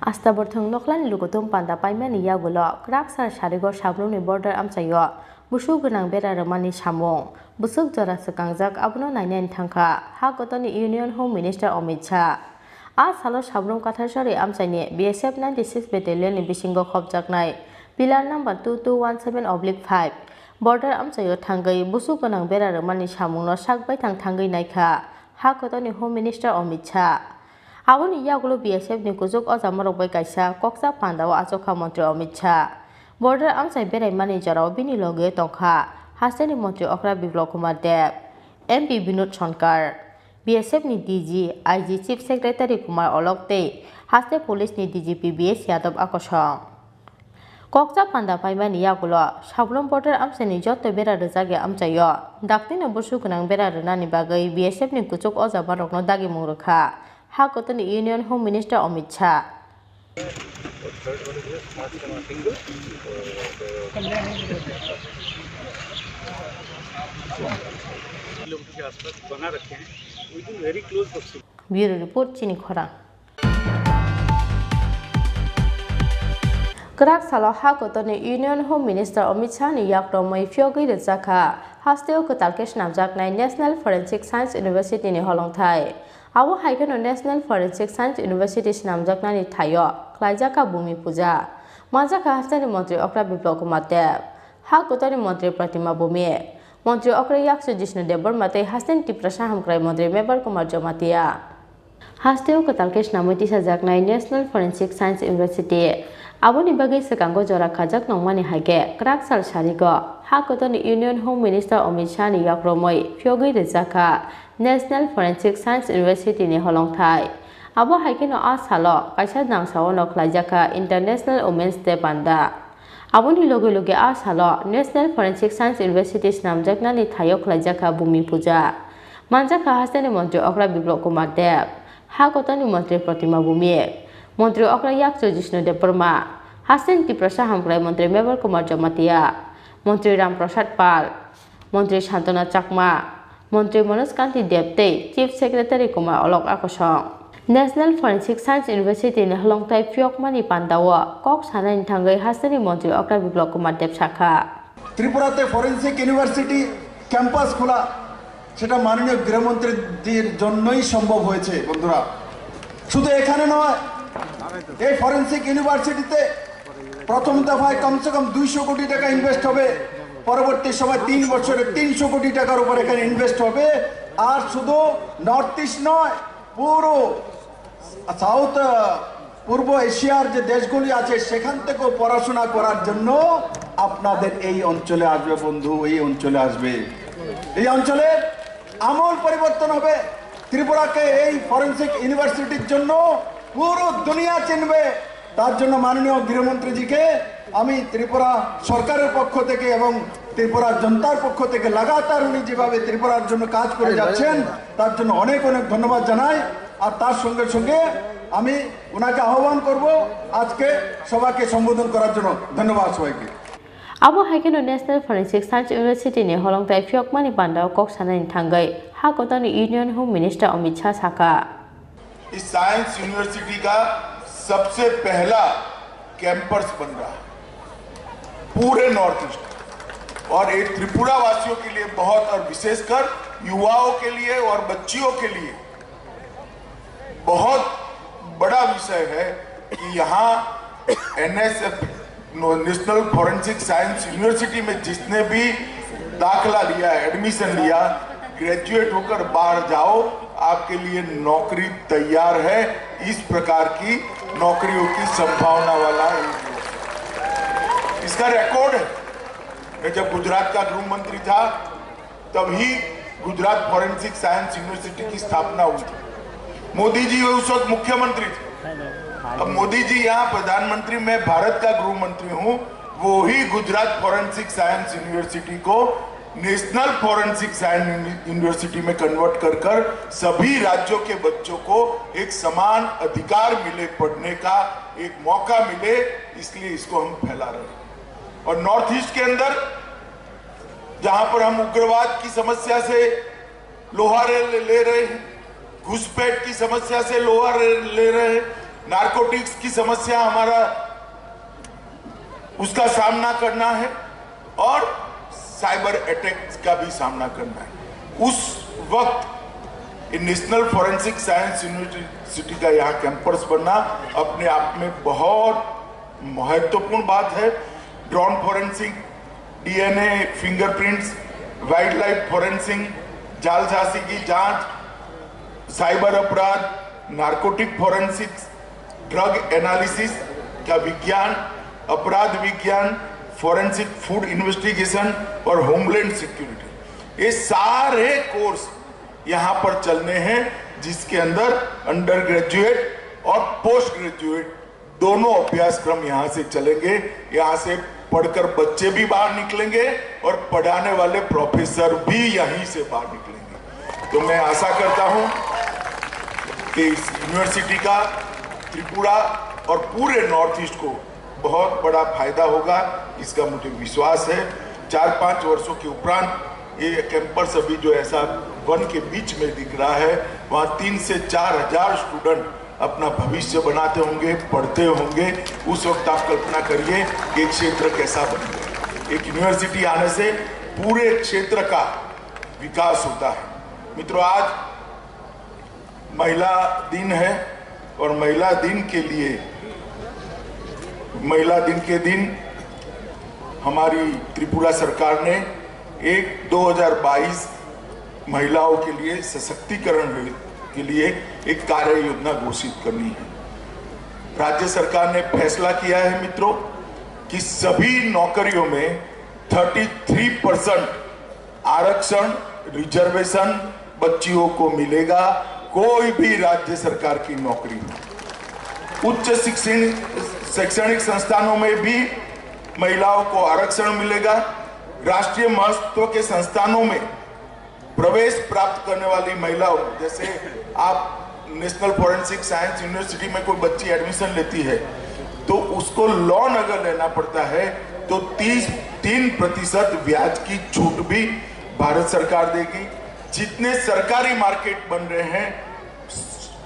Asta borthwng nokhlani lukuthum panda paimani yagulo kwrak sal sarigo sabrumni border amchaio busu gwnang bera rwmani samung bwswk jora swkangjak, abono nainani thangkha ha kotorni Union Home Minister Amit Shah. A salo sabrum Katharsari amchaini B S F ninety six Battalion ni bisingo khopjaknai Pillar number two two one seven oblique five border amchaio thangwi busu gwnang bera rwmani samungno sak baithang thangwi naikha ha kotorni Home Minister Amit Shah. Aboni yagulo B S F ni kuchuk ojamarok bai kaisa koksa pandao achukha Montri Amit Shah. Border amchai beraimani jorao bini loge tongkha hasteni Montri okra Biplab Kumar Deb, M P Binod Shankar, B S F ni D G, I G, Chief Secretary Kumar Olok tei haste police ni D G P B S Yadav akosong. Kokcha panda paimani yagulo Sablom border amchaini joto bera rwjakya amchaio. Daktino busu gwnang bera rwnani bagwi B S F ni kuchuk o jamanrokno dagimung rwkha. Ha kotoni Union Home Minister Amit Shah. Bureau Report, Chini Khorang. Kwrak salo ha kotoni Union Home Minister Amit Shah ni yakromwi phiyogwi rwjakha hasteo kwtal khe swnamjaknai National Forensic Science University ni holongthai. Abo hai kheno National Forensic Science University swnamjaknani thaio khlaijakha Bhumi Puja. Manjakha hasteni Montri Okra Biplab Kumar Deb, ha kotoni Montri Pratima Bhumik, Montri Okra Yakchu Jishnu Debbarma tei hasteni Tiprasa Hamkrai Montri Mebar Kumar Jamatia. Hasteo kwtal khe swnamwi tisajaknai National Forensic Science University. Aboni bagwi swkango jora khajak nongmani hai khe kwrak sal sarigo ha kotoni Union Home Minister Amit Shah ni yakromwi phiyogwi rwjakha National Forensic Science University ni holongthai. Abo hai kheno a salo kaisa nangsaono khlaijakha International Women's Day panda. Aboni loge loge a salo National Forensic Science University swnamjaknani thaio khlaijakha Bhumi Puja. Manjakha hasteni Montri Okra Biplab Kumar Deb, ha kotoni Montri Pratima Bhumik, Montri Okra Yakchu Jishnu Debbarma, hasteni Tiprasa Hamkrai Montri Mebar Kumar Jamatia, Montri Ram Prasad Pal, Montri Santana Chakma, Montri Manoj Kanti Deb tei Chief Secretary Kumar Alok Akosong. National Forensic Science University ni holongthai phiyokmani pandao kok sanani thangwi hasteni Montri Okra Biplab Kumar Deb sakha. ত্রিপুরাতে forensic university campus খোলা, সেটা মাননীয় গৃহমন্ত্রীজির জন্যই সম্ভব হয়েছে বন্ধুরা। শুধু এখানে নয়, এই ফরেন্সিক ইউনিভার্সিটিতে প্রথম দফায় কমসে কম দুইশো কোটি টাকা ইনভেস্ট হবে, পরবর্তী সময় তিন বছরে তিনশো কোটি টাকার উপর এখানে ইনভেস্ট হবে। আর শুধু নর্থ ইস্ট নয়, পুরো সাউথ, আহ, পূর্ব এশিয়ার যে দেশগুলি আছে, সেখান থেকেও পড়াশোনা করার জন্য আপনাদের এই অঞ্চলে আসবে বন্ধু, এই অঞ্চলে আসবে। এই অঞ্চলের আমূল পরিবর্তন হবে। ত্রিপুরাকে এই ফরেন্সিক ইউনিভার্সিটির জন্য পুরো দুনিয়া চিনবে। তার জন্য মাননীয় গৃহমন্ত্রীজিকে আমি ত্রিপুরা সরকারের পক্ষ থেকে এবং ত্রিপুরা জনতার পক্ষ থেকে লাগাতার উনি যেভাবে ত্রিপুরার জন্য কাজ করে যাচ্ছেন, তার জন্য অনেক অনেক ধন্যবাদ জানাই। আর তার সঙ্গে সঙ্গে আমি ওনাকে আহ্বান করব আজকে সভাকে সম্বোধন করার জন্য। ধন্যবাদ সবাইকে। Abo hai kheno National Forensic Science University ni holongthai phiyokmani pandao kok sanani thangwi ha kotoni Union Home Minister Amit Shah sakha. इस साइंस यूनिवर्सिटी का सबसे पहला कैंपस बन रहा है पूरे नॉर्थ ईस्ट, और ये त्रिपुरा वासियों के लिए बहुत, और विशेषकर युवाओं के लिए और बच्चियों के लिए बहुत बड़ा विषय है कि यहाँ NSF, national forensic science university में जिसने भी दाखिला लिया है, एडमिशन लिया, ग्रेजुएट होकर बाहर जाओ, आपके लिए नौकरी तैयार है। इस प्रकार की नौकरियों की संभावना वाला एक यूनिवर्सिटी। इसका रिकॉर्ड है। मैं जब गुजरात का गृह मंत्री था, तभी गुजरात फॉरेंसिक साइंस यूनिवर्सिटी की स्थापना हुई थी। मोदी जी उस वक्त मुख्यमंत्री थे। अब मोदी जी यहाँ प्रधानमंत्री, मैं भारत का गृह मंत्री हूँ, वो ही गुजरात फॉरेंसिक साइंस यूनिवर्सिटी को नेशनल फॉरेंसिक साइंस यूनिवर्सिटी में कन्वर्ट कर कर सभी राज्यों के बच्चों को एक समान अधिकार मिले, पढ़ने का एक मौका मिले, इसलिए इसको हम फैला रहे हैं। और नॉर्थ ईस्ट के अंदर जहां पर हम उग्रवाद की समस्या से लोहा ले, ले रहे हैं, घुसपैठ की समस्या से लोहा ले, ले रहे हैं, नारकोटिक्स की समस्या हमारा उसका सामना करना है और साइबर अटैक्स का भी सामना करना है। उस वक्त ये नेशनल फॉरेंसिक साइंस यूनिवर्सिटी का यहाँ कैंपस बनना अपने आप में बहुत महत्वपूर्ण बात है। Drone forensic, DNA, fingerprints, wildlife forensic, जालसाजी की जांच, साइबर अपराध, नारकोटिक फॉरेंसिक्स, ड्रग एनालिसिस का विज्ञान, अपराध विज्ञान, फॉरेंसिक फूड इन्वेस्टिगेशन और होमलैंड सिक्योरिटी, ये सारे कोर्स यहाँ पर चलने हैं, जिसके अंदर अंडर ग्रेजुएट और पोस्ट ग्रेजुएट दोनों अभ्यासक्रम यहाँ से चलेंगे। यहाँ से पढ़कर बच्चे भी बाहर निकलेंगे और पढ़ाने वाले प्रोफेसर भी यहीं से बाहर निकलेंगे। तो मैं आशा करता हूँ कि इस यूनिवर्सिटी का त्रिपुरा और पूरे नॉर्थ ईस्ट को बहुत बड़ा फायदा होगा, इसका मुझे विश्वास है। चार पाँच वर्षों के उपरांत ये कैंपस अभी जो ऐसा वन के बीच में दिख रहा है, वहाँ तीन से चार हजार स्टूडेंट अपना भविष्य बनाते होंगे, पढ़ते होंगे। उस वक्त आप कल्पना करिए कि एक क्षेत्र कैसा बन गया। एक यूनिवर्सिटी आने से पूरे क्षेत्र का विकास होता है। मित्रों, आज महिला दिन है और महिला दिन के लिए, महिला दिन के दिन हमारी त्रिपुरा सरकार ने एक दो हज़ार बाईस महिलाओं के लिए सशक्तिकरण के लिए एक कार्य योजना घोषित करनी है। राज्य सरकार ने फैसला किया है मित्रों, कि सभी नौकरियों में थर्टी थ्री परसेंट आरक्षण, रिजर्वेशन बच्चियों को मिलेगा। कोई भी राज्य सरकार की नौकरी में, उच्च शिक्षण, शैक्षणिक संस्थानों में भी महिलाओं को आरक्षण मिलेगा। राष्ट्रीय महत्व के संस्थानों में प्रवेश प्राप्त करने वाली महिलाओं, जैसे आप नेशनल फॉरेंसिक साइंस यूनिवर्सिटी में कोई बच्ची एडमिशन लेती है, तो उसको लोन अगर लेना पड़ता है, तो तीस तीन प्रतिशत ब्याज की छूट भी भारत सरकार देगी। जितने सरकारी मार्केट बन रहे हैं,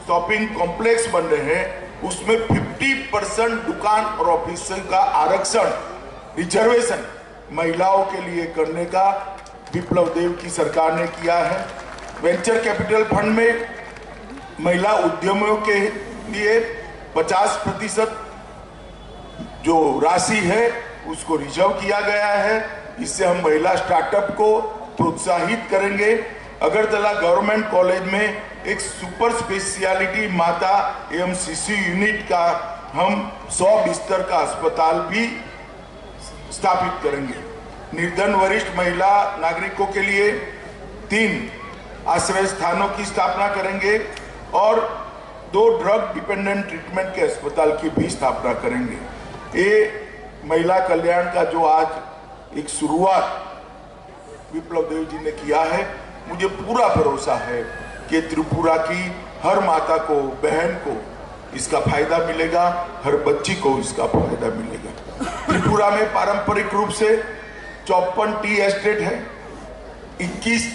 शॉपिंग कॉम्प्लेक्स बन रहे हैं, उसमें फिफ्टी परसेंट दुकान और ऑफिस का आरक्षण, रिजर्वेशन महिलाओं के लिए करने का विप्लव देव की सरकार ने किया है। वेंचर कैपिटल फंड में महिला उद्यमियों के लिए पचास प्रतिशत जो राशि है, उसको रिजर्व किया गया है। इससे हम महिला स्टार्टअप को प्रोत्साहित करेंगे। अगरतला गवर्नमेंट कॉलेज में एक सुपर स्पेशलिटी माता एवं शिशु यूनिट का हम सौ बिस्तर का अस्पताल भी स्थापित करेंगे। निर्धन वरिष्ठ महिला नागरिकों के लिए तीन आश्रय स्थानों की स्थापना करेंगे और दो ड्रग डिपेंडेंट ट्रीटमेंट के अस्पताल की भी स्थापना करेंगे। ये महिला कल्याण का जो आज एक शुरुआत विप्लव देव जी ने किया है, मुझे पूरा भरोसा है कि त्रिपुरा की हर माता को, बहन को इसका फायदा मिलेगा, हर बच्ची को इसका फायदा मिलेगा। त्रिपुरा में पारंपरिक रूप से चौपन टी एस्टेट है, इक्कीस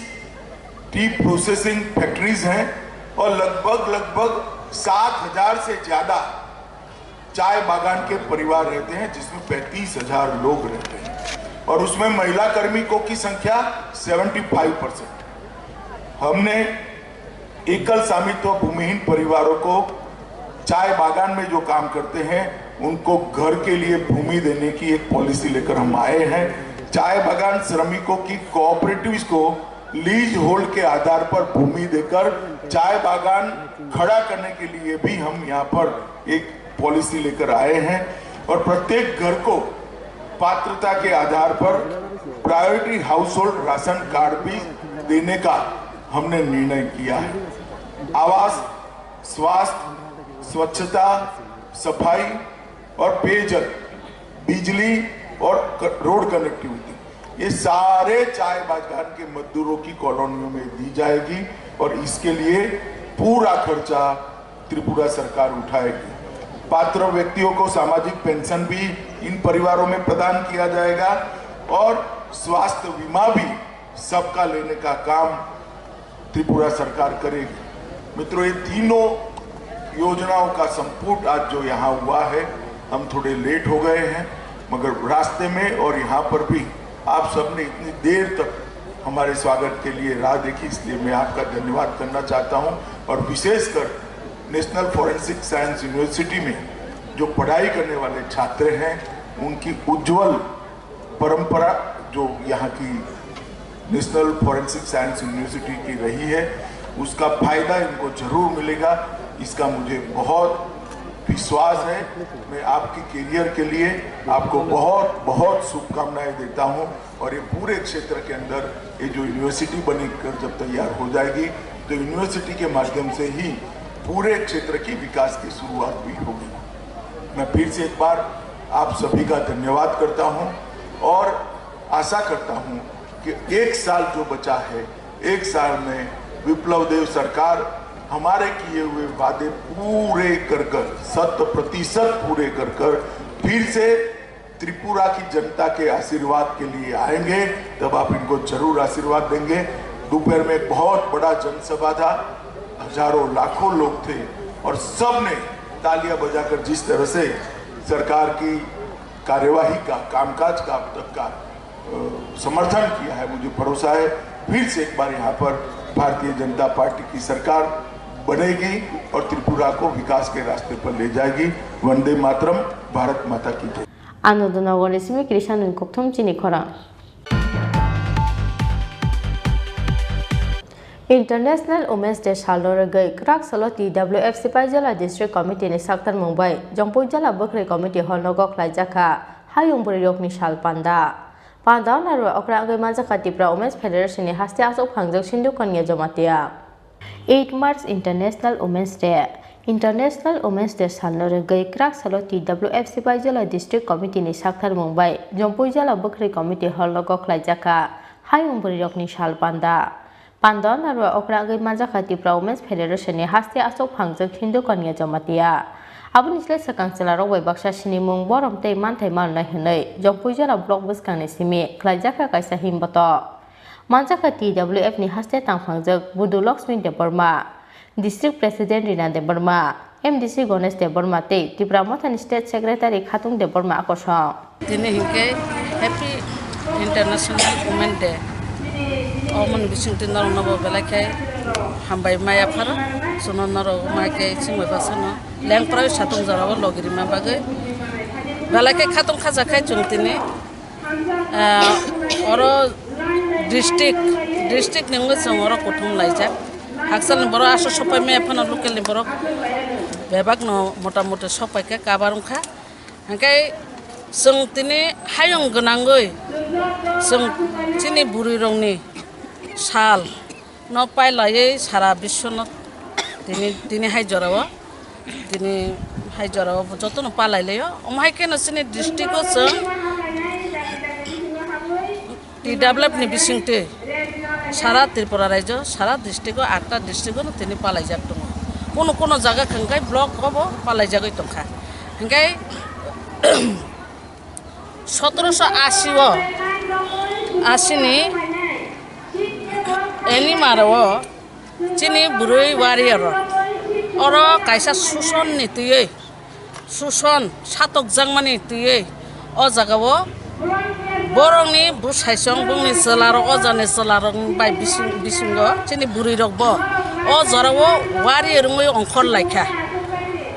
टी प्रोसेसिंग फैक्ट्रीज हैं और लगभग, लगभग सात हज़ार से ज्यादा चाय बागान के परिवार रहते हैं, जिसमें पैंतीस हज़ार लोग रहते हैं और उसमें महिला कार्मिकों की संख्या सेवेंटी फ़ाइव परसेंट। हमने एकल स्वामित्व भूमिहीन परिवारों को चाय बागान में जो काम करते हैं, उनको घर के लिए भूमि देने की एक पॉलिसी लेकर हम आए हैं। चाय बागान श्रमिकों की कोऑपरेटिव्स को लीज होल्ड के आधार पर भूमि देकर चाय बागान खड़ा करने के लिए भी हम यहाँ पर एक पॉलिसी लेकर आए हैं और प्रत्येक घर को पात्रता के आधार पर priority house hold ration card भी देने का हमने निर्णय किया है। आवास, स्वास्थ्य, स्वच्छता, सफाई और पेयजल, बिजली और क-, रोड कनेक्टिविटी, ये सारे चाय बागान के मजदूरों की कॉलोनियों में दी जाएगी और इसके लिए पूरा खर्चा त्रिपुरा सरकार उठाएगी। पात्र व्यक्तियों को सामाजिक पेंशन भी इन परिवारों में प्रदान किया जाएगा और स्वास्थ्य बीमा भी सबका लेने का काम त्रिपुरा सरकार करेगी। मित्रों, ये तीनों योजनाओं का संपुट आज जो यहाँ हुआ है, हम थोड़े लेट हो गए हैं, मगर रास्ते में और यहाँ पर भी आप सबने इतनी देर तक हमारे स्वागत के लिए राह देखी, इसलिए मैं आपका धन्यवाद करना चाहता हूँ। और विशेषकर नेशनल फॉरेंसिक साइंस यूनिवर्सिटी में जो पढ़ाई करने वाले छात्र हैं, उनकी उज्जवल परंपरा जो यहाँ की नेशनल फॉरेंसिक साइंस यूनिवर्सिटी की रही है, उसका फायदा इनको जरूर मिलेगा, इसका मुझे बहुत विश्वास है। मैं आपके करियर के लिए आपको बहुत, बहुत शुभकामनाएं देता हूँ और ये पूरे क्षेत्र के अंदर ये जो यूनिवर्सिटी बनी कर जब तैयार हो जाएगी, तो यूनिवर्सिटी के माध्यम से ही पूरे क्षेत्र की विकास की शुरुआत भी होगी। मैं फिर से एक बार आप सभी का धन्यवाद करता हूं और आशा करता हूं कि एक साल जो बचा है, एक साल में विप्लव देव सरकार हमारे किए हुए वादे पूरे कर कर, शत प्रतिशत पूरे कर कर फिर से त्रिपुरा की जनता के आशीर्वाद के लिए आएंगे, तब आप इनको जरूर आशीर्वाद देंगे। दोपहर में एक बहुत बड़ा जनसभा था, हजारों लाखों लोग थे और सबने तालियां बजाकर जिस तरह से सरकार की कार्यवाही का, कामकाज का अब तक का, अ, समर्थन किया है, मुझे भरोसा है फिर से एक बार यहाँ पर भारतीय जनता पार्टी की सरकार बनेगी और त्रिपुरा को विकास के रास्ते पर ले जाएगी। वंदे मातरम, भारत माता की जय। Anodonogor ni simi Krishan ni kokthum chini khorang. International Women's Day salo rwgwi kwrak salo T W F Sipaijala District Committee ni saktarmung bai Jompuijala Bwkhwrwi Committee Hall no gok khlaijak kha Hayung Bwrwi Rokni Sal Panda. Panda o narwui okra wngwi manjakha Tipra Women's Federation ni haste aswk phangjak Sindhu Kanya Jamatia. Eight March International Women's Day. International Women's Day salno rwgwi kwrak salo T W F Sipaijala District Committee ni saktarmung bai Jompuijala Bwkhwrwi Committee Hall o gok khlaijak kha Hayung Bwrwi Rokni Sal Panda. Panda o narwui okra wngwi manjakha Tipra Women's Federation ni haste aswk phangjak Sindhu Kanya Jamatia. Aboni slai swkang chwlarok bai baksa sinimung, borom tei manthai manlai hwnwi Jompuijala block bwskang ni simi khlaijak kha kaisa himboto. Manjakha T W F ni haste tangphangjak Budu Lakshmi Debbarma, District President Rina Debbarma, M D C Ganesh Debbarma tei Tipra Mothani State Secretary Khatung Debbarma kosong. Tini hinkhe Happy International Women Day. Omoni bisingtwi norokno bo belai khe hambai maya pharo. Chwngno norok mai khe chwngbai baksa no lengprai satung jorao logi rima bagwi belai khe khatung khaja khai chwng tini. Ah, oro district, district ni wngwi chwng oro kuthum laijak. Hakchal ni borok aswk sok pai maya phano local ni borok bebak no mota moti sok pai kha, kabar wng kha. Hwnkhe chwng tini hayung gwnangwi chwng chini bwrwi rokni sal no pailaiwi sara biswno tini, tini hai jorao, tini hai jorao jotono palailaio. Omo hai kheno chini district o chwng T W F ni bisingtwi sara Tripura rajyo, sara district o, atta district o no tini palaijak tongo. Kuno kuno jaga hwnkhe block o bo palaijagwi tongkha. Hwnkhe sotoroso ashi o, ashi ni Enimaro o chini bwrwi warrior rok oro kaisa suson ni twiwi, suson satokjakmani twiwi o jaga o borokni bwsai song bongni chwla rok, o jani chwla rok bai bising, bisingo chini bwrwi rok bo o jora o warrior wngwi ongkhor laikha.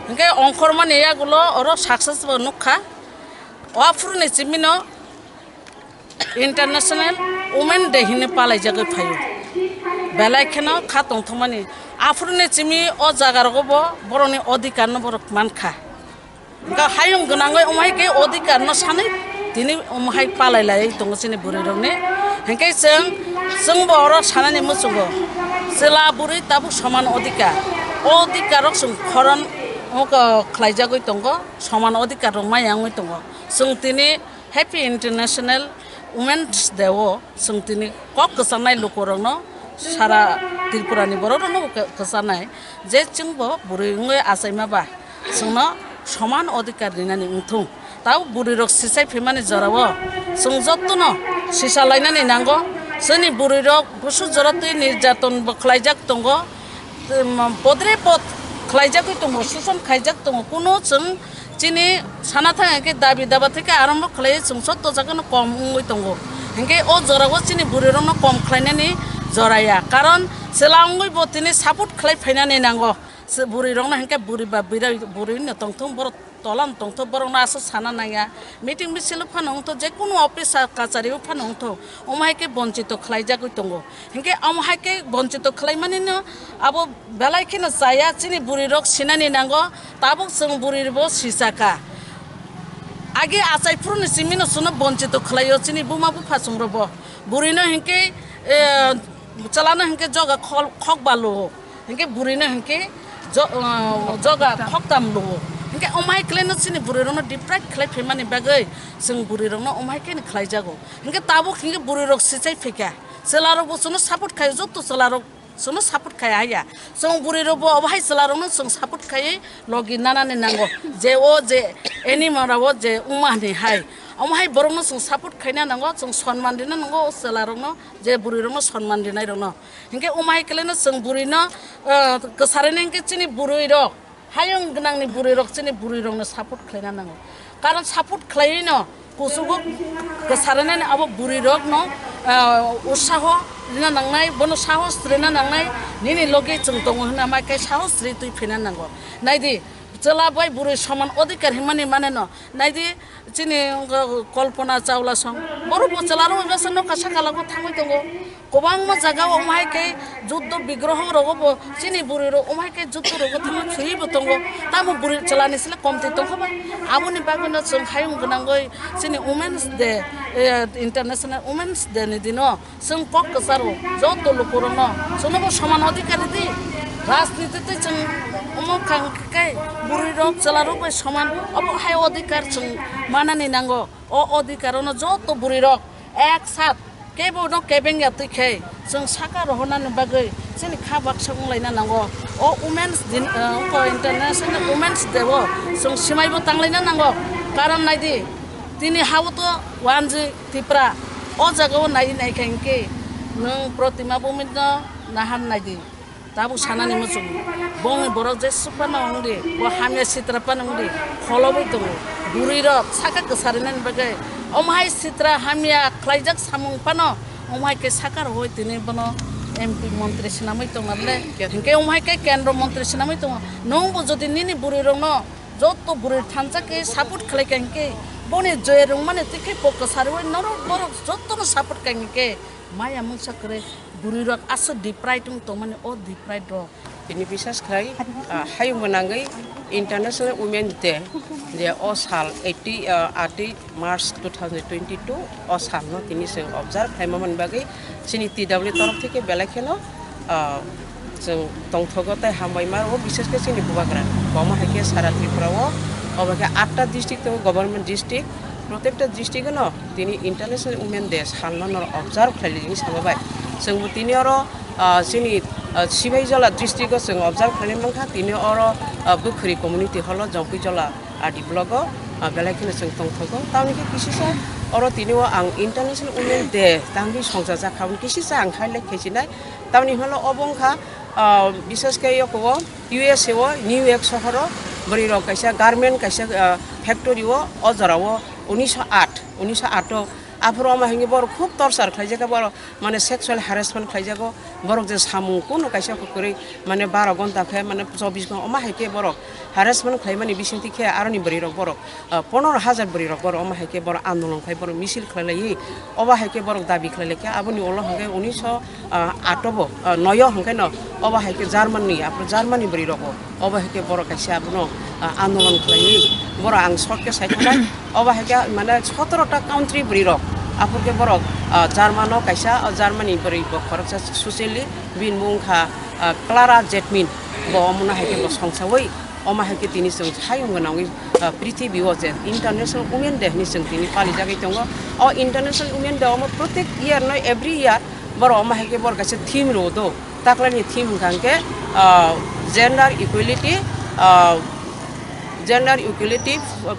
Hwnkhe ongkhormani yagulo oro success bo nukha. O aphuru ni chimino International Women Day hinwi palaijagwi phaio. Belai kheno kha tongthokmani. Aphuru ni chimi o jaga rogo bo borokni odhikar no borok mankha. Hwnkhe hayung gwnangwi omo hai khe odhikar no sanwi tini omo hai palai lai tongo chini bwrwi rokni. Hwnkhe chwng, chwng bo oro sanani muchungo. Chwla bwrwi tabuk soman odhikar. O odhikar rok chwng khoron, omo khlaijagwi tongo. Soman odhikar rok maya wngwi tongo. Chwng tini Happy International Women's Day o chwng tini kok kwchangnai lukurokno, sara Tripura ni borok rokno bo kwchanai je chwng bo bwrwi wngwi achaima ba chwngno soman odhikar rinani wngthung. Tabuk bwrwi rok sichai phimani jora o chwng jotono sisa lainani nango. Chini bwrwi rok busu jora twi nirjaton bo khlaijak tongo. Em, podre pod khlaijagwi tongo, suson khaijak tongo. Kuno chwng chini sana thang khe dabi daba theke arambo khlai chwng sotto jagano kom wngwi tongo. Hinkhe o jorao chini bwrwi rokno kom khlainani jora ya. Karon chwla wngwi bo tini support khlai phainani nango. Se bwrwi rokno hinkhe bwrwi ba bwrwi, bwrwi no tongthung borok tola wng tongthok, borokno aswk sana nangya. Meeting misil phano wngthok, je kunu office kachari o phano wngthok, omo hai khe bonchito khlaijagwi tongo. Hinkhe omo hai khe bonchito khlaimani no abo belai kheno chaya, chini bwrwi rok sinani nango, tabuk chwng bwrwi bo sisakha. Agi achai phuru ni simi no chwngno bonchito khlaio chini buma bupha chwng rok bo. Bwrwi no hinkhe, eh, chwla no hinkhe joga khol-, khok balu. Hinkhe bwrwi no hinkhe jo-, ah, joga khoktam luo. Khe omhai khlaino chini bwrwi rokno deprive khlai phaimani bagwi chwng bwrwi rokno omhai khe khlai jago. Hinkhe tabuk hinkhe bwrwi rok sichai phaikha. Chwla rokbo chwngno support khai, joto chwla rok chwngno support khai haya. Chwng bwrwi rokbo obo hai chwla rokno chwng support khaiwi logi nanani nango. Je o je animal rok o je wngma hinwi hai. Omo hai borokno chwng support khaina nango, chwng sonman rina nango o chwla rokno, je bwrwi rokno sonman rinai rokno. Hinkhe omhai khlaino chwng bwrwino, ah, kwsarina hinkhe chini bwrwi rok. Hayung gwnangni bwrwi rok chini bwrwi rokno support khlaina nango. Karon support khlaiwi no kuchugo kwsarinani abo bwrwi rokno, ah, utsaho rina nangnai, bono sahos rina nangnai, nini logi chwng tongo hwnna mai khe sahos ri twi phina nango. Naidi, chwla bai bwrwi soman odhikar hwnmani mane no. Naidi, chini wngkha Kalpana Chawla song. Borok bo chwla rok bai bwswk nokha saka lago thangwi tongo. Kwbangma jaga o wng hai khe juddo bigroho rogo bo chini bwrwi rok wng hai khe juddo rogo thangwi thwiwi bo tongo. Tamo bwrwi chwla ni sle komtwi tongkha ba. Aboni bagwi no chwng hayung gwnangwi chini Women's Day, eh, International Women's Day ni dino chwng kok kwcharo joto lukurokno chwngno bo soman odhikar di. Rajniti tei chwng omo kang khe bwrwi rok chwla rok bai soman obo hai odhikar chwng manani nango. O odhikar ono joto bwrwi rok ek sat kebo no kebeng ya twi khe chwng saka rohornani bagwi chini kha baksa wng laina nango. O Women's Din, eh, wngkha International Women's Day o chwng swmai bo tang laina nango. Karon nai di, tini ha o to wanjwi Tipra, o jaga o nai nai kha hinkhe nwng Protima Bhumika no nahan nai di. Tabuk sanani muchungo. Bongni borok jesuk phano wng di, bo hamya sitra phano wng di, kholobwi tongo. Bwrwi rok saka kwsarinani bagwi omo hai sitra hamya khlaijak samung phano omo hai khe saka rohoi tini bono M P montri swnamwi tongna le. Hinkhe omo hai khe kendro montri swnamwi tongo. Nwng bo jodi nini bwrwi rokno joto bwrwi thansa khe support khlai kha hinkhe boni je rwngmani twi khe bo kwsarwi norok borok jotono support kha hinkhe maya mungsa kwrwi bwrwi rok aswk deprive wng tongmani o deprive rok. Tini bisas khlai, ah, hayung bo nangwi International Women Day je o sal eighty, ah, eighty March two thousand twenty-two o salno tini chwng observe khlaima mani bagwi chini T W torof theke belai kheno, ah, chwng tongthogo tei hambai ma rwo, bishes khe chini bubagra. Bo omo hai khe sara Tripura o, obo khe atta district tongo, government district, protekta district no tini International Women Day salno norok observe khlai di hinwi sama bai. Chwng bo tini oro, ah, chini, ah, Sibaijala district o chwng observe khlai mankha, tini oro, ah, Bukhuri community hall o Jongpui Jola R D block o, ah, belai kheno chwng tongthogo. Tamoni khe kisisa oro tini o ang International Women Day tangwi songchajak kha, kisisa ang highlight khai sinai. Tamoni hwnle obo wngkha, ah, bishes khe yoko o U S A o New York sohor o bwrwi rok kaisa garment kaisa, ah, factory o, o jora o unisho aat, unisho aat o aphuru omo hinkhe borok khub torchar khlaijak kha, borok mane sexual harassment khlaijago, borok je samung kunu kaisa kwrwi mane baro gonta khe mane chobbish ghonta omo hai khe borok harassment khlaimani bisingtwi khe aroni bwrwi rok borok, ah, pondro hajar bwrwi rok borok omo hai khe borok andolon khlai borok misil khlai laiwi obo hai khe borok dabi khlai lai kha. Aboni ulo hwnkhe unisho, ah, aat o bo, ah, noi o hwnkhe no obo hai khe Germany, aphuru Germany bwrwi rok bo obo hai khe borok kaisa abono, ah, andolon khlaiwi borok ang short khe sai thanai. Obo hai khe mane sotoro ta country bwrwi rok. Aphuru khe borok, ah, German o kaisa, ah, Germany bwrwi bo khoroksa socially bini mung kha, ah, Clara Zetmin. Bo omono hai khe bo songsawi omo hai khe tini chwng hayung gwnangwi, ah, prithibi o je International Women Day hinwi chwng tini palijagwi tongo. O International Women Day omo protek year no every year borok omo hai khe borok kaisa theme rwo do. Taklani theme hwnkha hwnkhe, ah, gender equality, ah, gender equality, ah,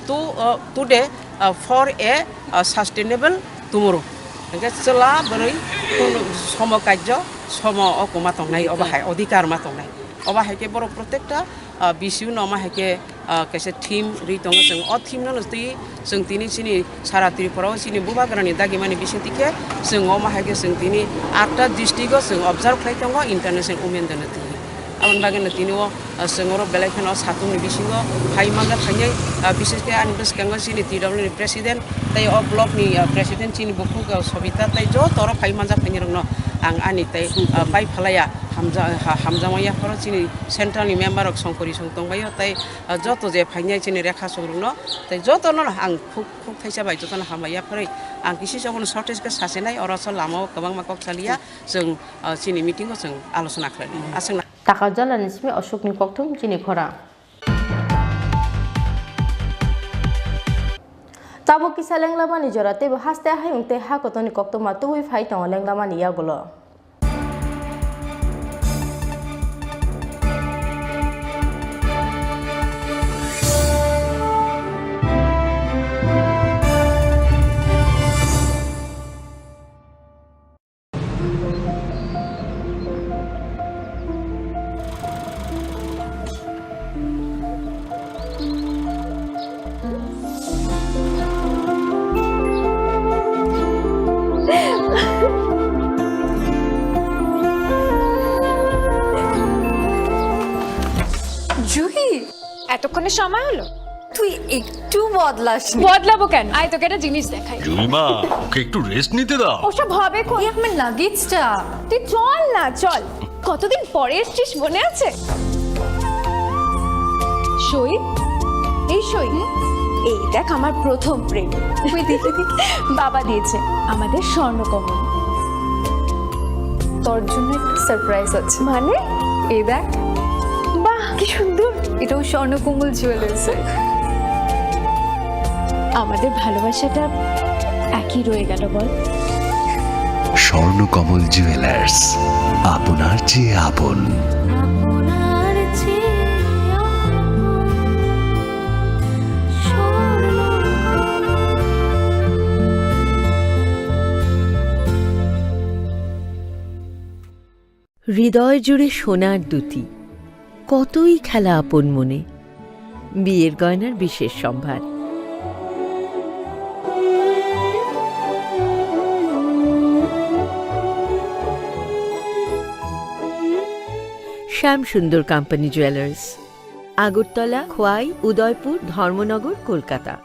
to, ah, today, ah, for a, ah, sustainable tomorrow. Hwnkhe chwla bwrwi somo kajjo, somo o kwma tongnai, obo hai odhikar ma tongnai. Obo hai khe borok protekta, ah, bisi no omo hai khe, ah, kaisa theme rwi tongo. Chwng o theme no twi chwng tini chini sara Tripura o chini bubagrani dagimani bisingtwi khe chwng omo hai khe chwng tini atta district o chwng observe khlai tongo International Women Day no twi. Aboni bagwi no tini o, ah, chwng oro belai kheno satung ni bisingo phai manja phainai, ah, bishes khe ani bwskango chini T W ni president tei o block ni, ah, president chini bukhuk, ah, Sobita tei joto oro phai manja phainai rokno ang ani tei, ah, pai phalaya hamja-, ha-, hamjakma yapharo chini central ni member rok songkori song tongbaio tei, ah, joto je phainai chini Rekha Chowrung no tei joto no ang khuk, khuk thaisa bai joto no hambai yapharwi ang kisi sobo no shortage khe sasinai oro so lama o kwbangma kok saliya chwng, ah, chini meeting o chwng alochona khlai aswk na. Taka jala ni simi Ashok ni kokthum chini khorang. Tabuk kisa lenglamani jora teibo haste hayung tei ha kotorni koktwma tubui phai tongo lenglamani yagulo. Juhi, এতক্ষণে সময় হলো? তুই একটু বদলাস নি। বদলাবো কেন? আয়, তোকে একটা জিনিস দেখাই। জুইমা, ওকে একটু রেস্ট নিতে দাও। ওসব হবে কই? এই আমার লাগেজটা। তুই চল না, চল। কতদিন পরে এসছিস, মনে আছে? সই, এই সই। এই দেখ, আমার প্রথম প্রেম। তুই দেখে দেখে। বাবা দিয়েছে আমাদের স্বর্ণকমল। তোর জন্য একটা সারপ্রাইজ আছে। মানে? এই দেখ। বাহ, কি সুন্দর। এটাও স্বর্ণকমল জুয়েলার্স। আমাদের ভালোবাসাটা একই রয়ে গেল, বল? স্বর্ণকমল জুয়েলার্স, আপনার চেয়ে আপন। হৃদয় জুড়ে সোনার দ্যুতি, কতই খেলা আপন মনে। বিয়ের গয়নার বিশেষ সম্ভার। শ্যাম সুন্দর কোম্পানি জুয়েলার্স, আগরতলা, খোয়াই, উদয়পুর, ধর্মনগর, Kolkata.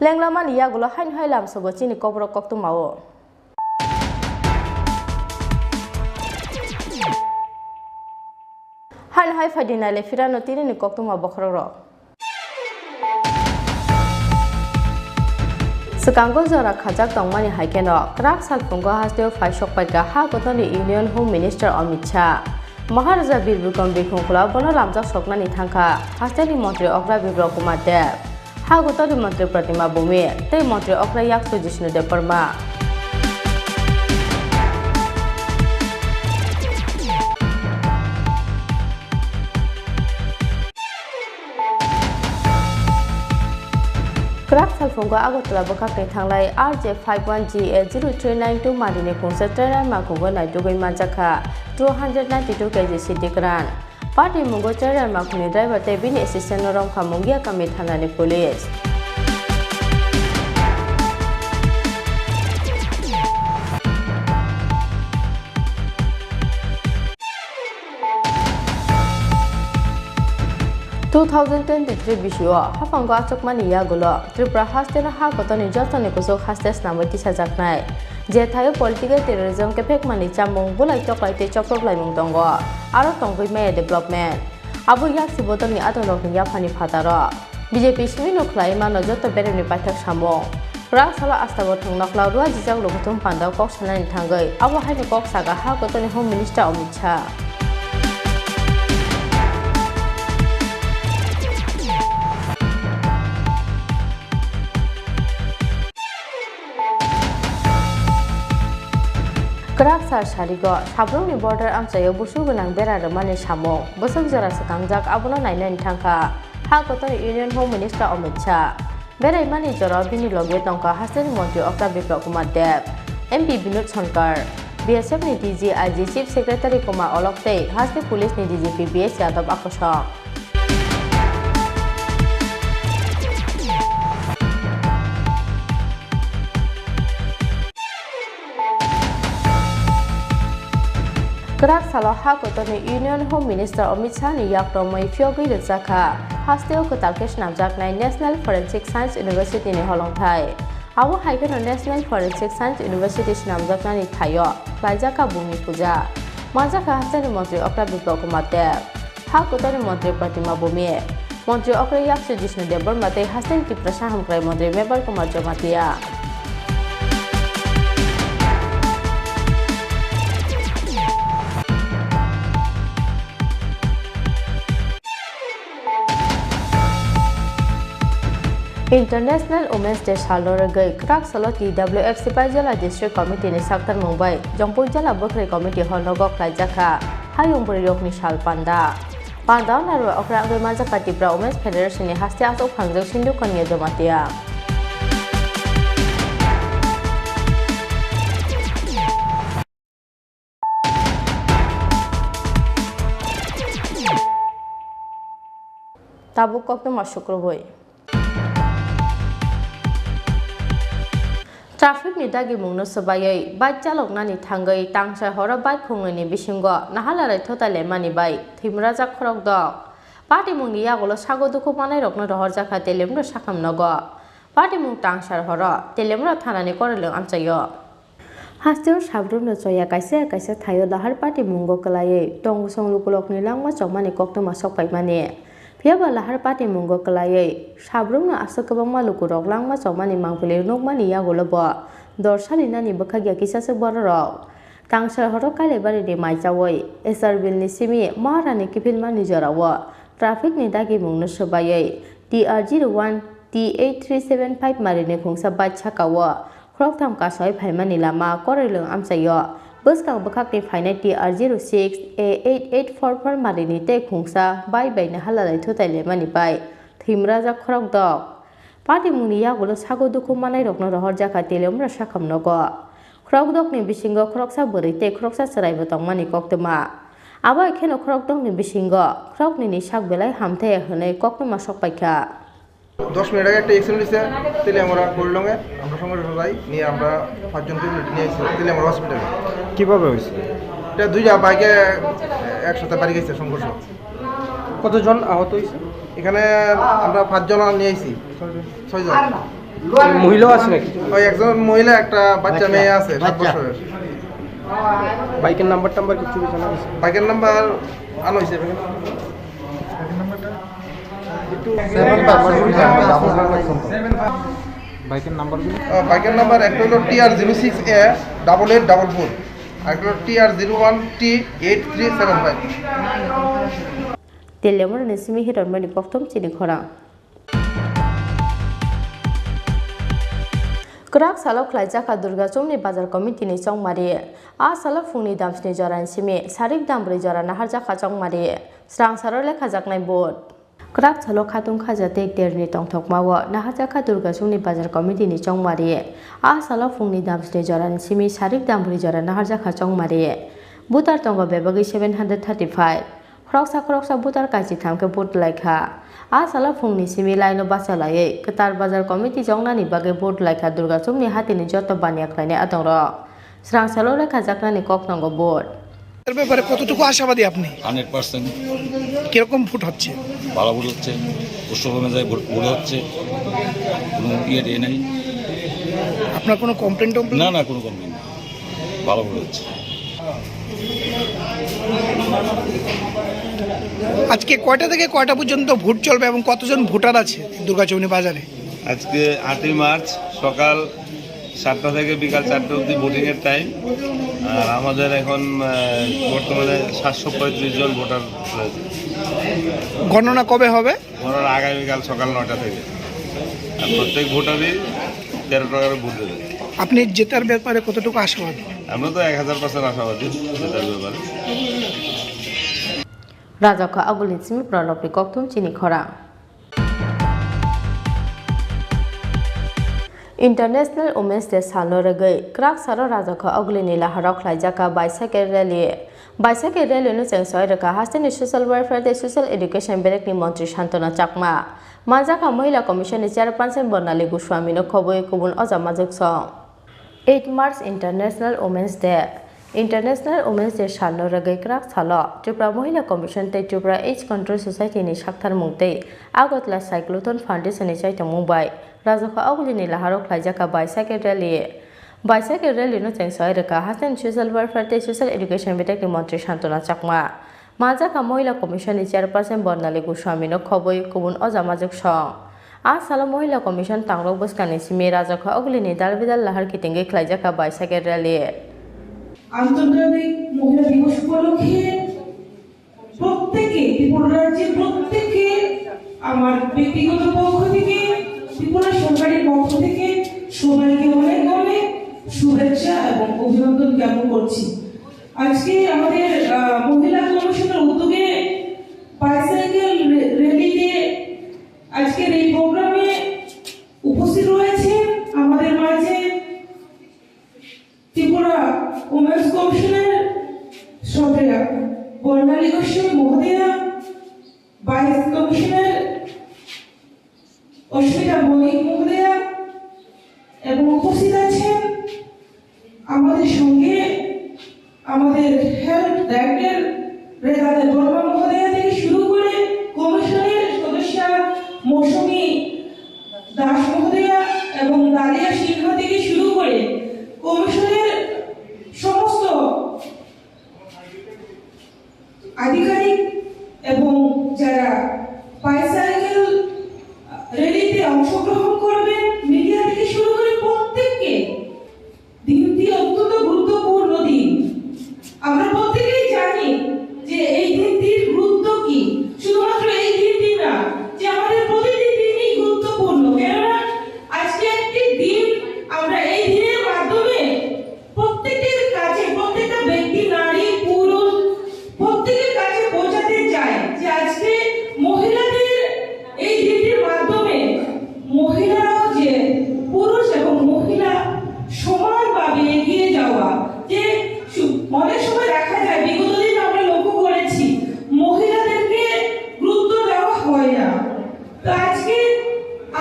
Lenglamani yagulo haino hai lamsogo chini kokrok koktwmao. Haino hai phaidi naile phirano tinini koktwma bokhorokrok. Swkango jora khajak tongmani hai kheno kwrak salphungo hasteo phai sokpaikha ha kotorni Union Home Minister Amit Shah. Maharaja Bir Bikram Bikhunkula bono lamjak soknani thangkha hasteni montri okra Biplab Kumar Deb. Ha kotorni montri Pratima Bhumi tei montri okra Yaksu Jishnu Debbarma. Kwrak salphungo Agartala bwkhakni thanglai R J five one G A zero three nine two marini khungsa trailer makhungo naitugwi manjakha two hundred ninety two K G sidi kwran. Party mungo trailer makhungni driver tei bini assistant no romkha Mungiakami thanani police. Two thousand twenty-three bisio haphango achukmani yagulo Tripura hasteno ha kotorni jotoni kuchuk haste snamwi tisajaknai. Je thaio political terrorism, kephekmani chamung, bulai toklai tei choprophlaimung tongo, aro tongwi maya development. Abo yaksi bodolni adongrokni yaphani phataro. B J P simi no khlai mano joto beremni paithak samung. Kwrak salo astabo thwng nokla rwajijak lukuthum pandao kok sanani thangwi abo haino kok saga ha kotorni Home Minister Amit Shah. Kwrak sal sarigo, sabrumni border amchaio busu gwnang bera rwmani samung, bwswk jora swkangjak, abono nainani thangkha ha kotorni Union Home Minister Amit Shah. Beraimani jorao bini loge tongkha hasteni montri okra Biplab Kumar Deb, M P Binod Shankar, B S F ni D G I G Chief Secretary Kumar Olok tei haste police ni D G P B S Yadav akosong. Kwrak salo ha kotorni Union Home Minister Amit Shah ni yak romwi phiyogwi rwchapkha hasteo kwtal khe swnamjaknai National Forensic Science University ni holongthai. Abo hai kheno National Forensic Science University swnamjaknani thaio khlaijakha Bhumi Puja. Manjakha hasteni montri okra Biplab Kumar Deb. Ha kotorni montri Pratima Bhumi. Montri okra yakchu Jishnu Debbarma tei hasteni Tiprasa hamkrai montri Mebar Kumar Jamatia. International Women's Day salno rwgwi kwrak salo T W F Sipaijala District Committee ni saktarmung bai Jongpui Jala Bwkhwrwi Committee hall nogo khlaijakha Hayung Bwrwi Rokni Sal Panda. Panda o narwai okra wngwi manjakha Tipra Women's Federation ni haste aswk phangjak Sindhu Kanya Jamatia. Tabuk koktwma sukrubui. Traffic ni dagimungno swbaiwi bike chaloknani thangwi tangsa horo bike khungnwini bisingo nahalalai thutai laimani bai thwimrajak khorokdok. Patimungni yagulo sago dukhu manairokno rohorjakha Telemra sakham nogo. Patimung tangsar horo Telemra thanani korelwng amchaio. Hasteo sabrumno choya kaisa kaisa thaio lahar patimungo kwlaiwi tongosong lukulokni langma chongmani koktwma sokpaimani. Phiyaba lahar patimungo kwlaiwi sabrumno aswk kwbangma lukurok langma chongmani mangpili nukmani yagulo bo dor salinani bwkhakya kisaswk bororok. Tangsar horo Kailaibari ni maichawi Esarbil ni simi Maharani kiphilmani jorao traffic ni dagimungno swbaiwi T R zero one T eight three seven five marini khungsa bike sakao khoroktham kasoi phaimani lama korelwng amchaio. Bwskang bwkhakni phainai T R zero six A eight eight four four marini tei khungsa bike bai nahalalai thutai laimani bai thwimrajak khorokdok. Patimungni yagulo sago dukhu manairokno rohorjakha Telemra sakham nogo. Khorokdokni bisingo khoroksa bwrwi tei khoroksa chwraibo tongmani koktwma. Abo hai kheno khorokdokni bisingo khoroknwini sak belai hamthaya hwnwi koktwma sokpaikha. দশ মিনিট আগে একটা অ্যাক্সিডেন্ট হয়েছে তেলিয়ামুড়া কোল্ডংয়ে। আমরা সংগঠন যাই, নিয়ে আমরা পাঁচজনকে নিয়ে এসেছি তেলিয়ামুড়া হসপিটালে। কিভাবে হয়েছে? এটা দুইটা বাইকে একসাথে বাড়ি গেছে সংঘর্ষ। কতজন আহত হয়েছে? এখানে আমরা পাঁচজন নিয়ে আইছি। ছয়জন। মহিলাও আছে নাকি? ওই একজন মহিলা, একটা বাচ্চা মেয়ে আছে সাত বছরের। বাইকের নাম্বার টাম্বার কিছু জানা গেছে? বাইকের নাম্বার আনা হয়েছে। বাইকের নাম্বার? বাইকের নাম্বার একটা হলো T R zero six A double eight double four, আর একটা হলো T R zero one T eight three seven five. Telemurani simi hiron mani kokthom chini khorang. Kwrak salo khlaijakha Durga Chumni Bazar Committee ni chongmari. A salo phungni damsni jorani simi sarik dambrwi jora naharjakha chongmari. Srangsaro lekhajaknai board. Kwrak salo khatung khaja tei terni tongthokmao naharjakha Durga Chumni Bazar Committee ni chongmari. A salo phungni damsni jorani simi sarik dambrwi jora naharjakha chongmari. Butar tongo bebagwi seven hundred thirty-five. Khoroksa khoroksa butar kaisi tham khe vote lai kha. A salo phungni simi laino bacha laiwi kwtal bazar committee chongnani bagwi vote lai kha Durga Chumni hatini joto baniya khlainai adongrok. Srangsalo lekhajaknani kok nango vote. এর ব্যাপারে কতটুকু আশাবাদী আপনি? Hundred percent. কিরকম ভোট হচ্ছে? ভালো ভোট হচ্ছে, উৎসব অনুযায়ী ভোট, ভোট হচ্ছে, কোনো ইয়ে টিয়ে নেই। আপনার কোনো কমপ্লেন টমপ্লেন? না, না, কোনো কমপ্লেন নেই, ভালো ভোট হচ্ছে। আজকে কয়টা থেকে কয়টা পর্যন্ত ভোট চলবে এবং কতজন ভোটার আছে দুর্গাচৌনি বাজারে? আজকে আটই মার্চ সকাল সাতটা থেকে বিকাল চারটা অবধি ভোটিংয়ের টাইম। আর আমাদের এখন, আহ, বর্তমানে সাতশো পঁয়ত্রিশ জন ভোটার রয়েছে। গণনা কবে হবে? গণনা আগামীকাল সকাল নয়টা থেকে। আর প্রত্যেক ভোটারই তেরো টাকা করে ভোট দেবে। আপনি জেতার ব্যাপারে কতটুকু আশাবাদী? আমরা তো এক হাজার পার্সেন্ট আশাবাদী জেতার ব্যাপারে। Rajakha Agulni simi Pranobni kokthum chini khorang. International Women's Day salno rwgwi kwrak salo Rajakha Agulini laharo khlaijakha bicycle rally. Bicycle rally no cheng soi rwkha hasteni Social Welfare tei Social Education berekni montri Santona Chakma. Manjakha Mohila Commission ni Chairperson Bonali Goswami no khobwi kubun oja majwk song. Eight March International Women's Day. International Women's Day salno rwgwi kwrak salo Tripura Mohila Commission tei Tripura Age Control Society ni saktharmung tei Agartala Cyclotron Foundation ni chaitongmung bai Rajakha Agulini laharo khlaijakha bicycle rally. Bicycle rally no cheng soi rwkha hasteni Social Welfare tei Social Education berekni montri Santona Chakma. Majaka Mohila Commission ni Chairperson Bornali Goswami no khobwi kubun oja majwk song. A salo Mohila Commission tangrok bwskangni simi Rajakha Ogulini dalbidal lahar kitingwi khlaijakha bicycle rally. আন্তর্জাতিক মহিলা দিবস উপলক্ষে প্রত্যেকে, ত্রিপুরা রাজ্যের প্রত্যেকে আমার ব্যক্তিগত পক্ষ থেকে, ত্রিপুরা সরকারের পক্ষ থেকে সবাইকে অনেক অনেক শুভেচ্ছা এবং অভিনন্দন জ্ঞাপন করছি। আজকে আমাদের, আহ, মহিলা কমিশনের উদ্যোগে বাইসাইকেল রে-, র‍্যালিতে আজকের এই প্রোগ্রামে উপস্থিত রয়েছে আমাদের মাঝে ত্রিপুরা উমেন্স কমিশনের সদস্যা বর্ণালী কশ্যপ মহোদয়া, ভাইস কমিশনার অস্মিতা বণিক মহোদয়া এবং উপস্থিত আছেন আমাদের সঙ্গে আমাদের হেলথ ডাইরেক্টর রেখা দেববর্মা মহোদয়া থেকে শুরু করে কমিশনের সদস্যা মৌসুমী দাস মহোদয়া এবং ডালিয়া সিংহ থেকে শুরু করে কমিশনের সমস্ত আধিকারিক এবং যারা বাইসাইকেল র‍্যালিতে অংশগ্রহণ করবেন, মিডিয়া থেকে শুরু করে প্রত্যেককে দিনটি অত্যন্ত গুরুত্বপূর্ণ দিন। আমরা প্রত্যেকেই জানি যে এই দিনটির গুরুত্ব কি। শুধুমাত্র এই দিনটি না, যে আমাদের প্রতিটি দিনই গুরুত্বপূর্ণ, কেননা আজকে একটি দিন আমরা এই দিনের মাধ্যমে প্রত্যেকের কাছে, প্রত্যেকটা ব্যক্তি, নারী, পুরুষ, প্রত্যেকের কাছে পৌঁছাতে চাই যে আজকে মহিলাদের এই দিনটির মাধ্যমে মহিলারাও যে পুরুষ এবং মহিলা সমানভাবে এগিয়ে যাওয়া, যে সু-, অনেক সময় দেখা যায়, বিগত দিন আমরা লক্ষ্য করেছি, মহিলাদেরকে গুরুত্ব দেওয়া হয় না। তো আজকে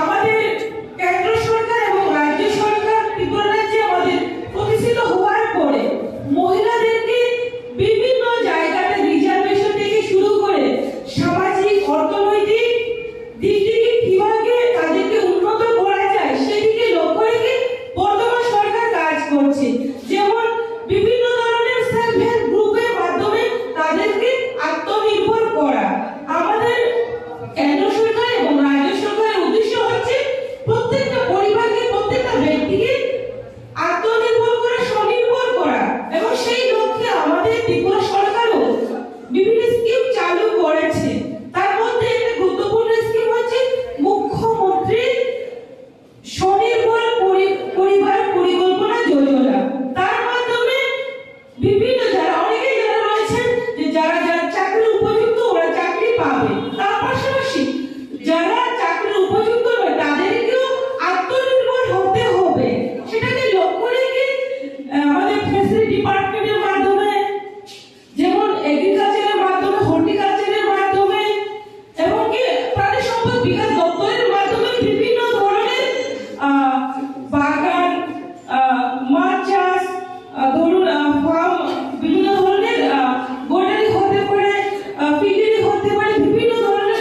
আমাদের কেন্দ্র সরকার এবং রাজ্য সরকার ত্রিপুরা রাজ্যে আমাদের প্রতিষ্ঠিত হওয়ার পরে মহিলাদেরকে বিভিন্ন জায়গাতে রিজার্ভেশন থেকে শুরু করে সামাজিক, অর্থনৈতিক দিক থেকে কিভাবে তাদেরকে উন্নত করা যায়, সেদিকে লক্ষ্য রেখে বর্তমান সরকার কাজ করছে। যেমন বিভিন্ন ধরনের সেলফ হেল্প গ্রুপের মাধ্যমে তাদেরকে আত্মনির্ভর করা। আমাদের কেন্দ্র সরকার এবং রাজ্য সরকারের উদ্দেশ্য হচ্ছে প্রত্যেকটা পরিবারকে, প্রত্যেকটা ব্যক্তিকে আত্মনির্ভর করা, স্বনির্ভর করা, এবং সেই লক্ষ্যে আমাদের ত্রিপুরা সরকারও বিভিন্ন স্কিম চালু করেছে। তার মধ্যে একটা গুরুত্বপূর্ণ স্কিম হচ্ছে মুখ্যমন্ত্রী স্বনির্ভর পরি-, পরিবার পরিকল্পনা যোজনা। তার মাধ্যমে বিভিন্ন, যারা, অনেকেই যারা রয়েছেন যে যারা, যারা চাকরির উপযুক্ত, ওরা চাকরি পাবে। তার পাশাপাশি যারা চাকরির উপযুক্ত নয়, তাদেরকেও আত্মনির্ভর হতে হবে। সেটাকে লক্ষ্য রেখে, আহ, আমাদের ফিশারি ডিপার্টমেন্টের মাধ্যমে, যেমন এগ্রিকালচারের মাধ্যমে, হর্টিকালচারের মাধ্যমে, এবং কি প্রাণী সম্পদ বিকাশ দপ্তরের মাধ্যমে বিভিন্ন ধরনের, আহ, বাগান, আহ, মাছ চাষ, আহ, ধরুন, আহ, ফার্ম, বিভিন্ন ধরনের, আহ, গোটারি হতে পারে, আহ, ফিশারি হতে পারে, বিভিন্ন ধরনের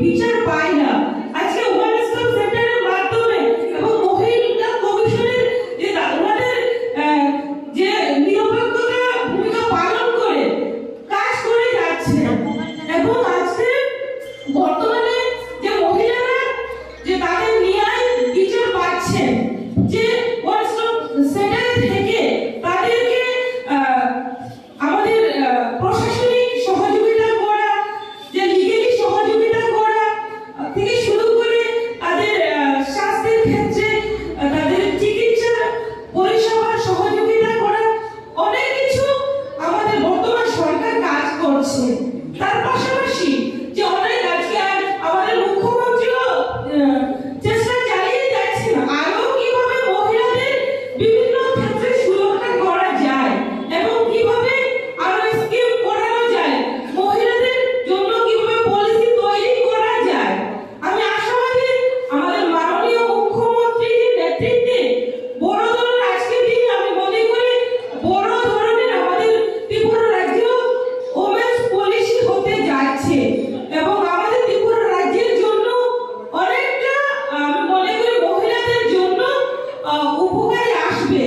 বিচার পায় না। আজকে ওমেন স্টপ সেন্টারের মাধ্যমে এবং মহিলা কমিশনের যে তা-, ওনাদের, আহ, যে নিরপেক্ষতা ভূমিকা পালন করে কাজ করে যাচ্ছে এবং আজকে বর্তমানে যে মহিলারা যে তাদের ন্যায় বিচার পাচ্ছেন, যে ওয়ান স্টপ সেন্টার থেকে তাদেরকে, আহ, আমাদের, আহ, প্রশাসনিক সহযোগিতা করা, যে লিগ্যালি সহযোগিতা করা, আহ, থেকে শুরু করে তাদের, আহ, স্বাস্থ্যের ক্ষেত্রে, আহ, তাদের চিকিৎসা পরিষেবার সহযোগিতা করা, অনেক কিছু আমাদের বর্তমান সরকার কাজ করছে। তার পাশাপাশি যে অনেক আজকে আর আমাদের মুখ্যমন্ত্রীও, আহ, চেষ্টা চালিয়ে যাচ্ছেন আরো কিভাবে মহিলাদের বিভিন্ন ক্ষেত্রে সুরক্ষা করা যায় এবং কিভাবে আরো স্কিম করানো যায়, মহিলাদের জন্য কিভাবে পলিসি তৈরি করা যায়। আমি আশাবাদী আমাদের মাননীয় মুখ্যমন্ত্রীজির নেতৃত্বে বড় ধরনের আজকের দিনে আমি মনে করি বড় ধরনের আমাদের ত্রিপুরা রাজ্য ওমেন্স পলিসি হতে যাচ্ছে এবং আমাদের ত্রিপুরা রাজ্যের জন্য অনেকটা, আমি মনে করি মহিলাদের জন্য, আহ, উপকারে আসবে।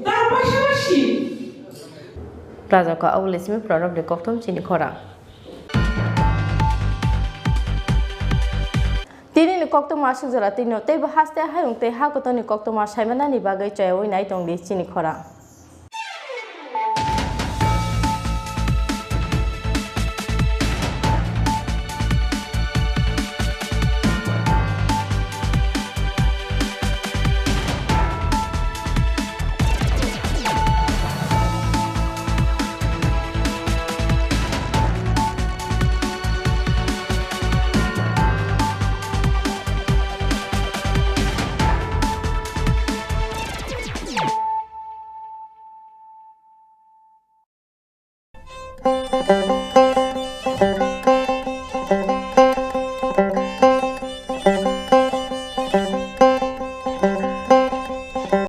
তার পাশাপাশি Plajako abole simi pranok de kokthom chini khora. Tini ni koktwma aswk jora twi no teibo haste hayung tei ha kotor ni koktwma saimanani bagwi chayawi nai tong di chini khora.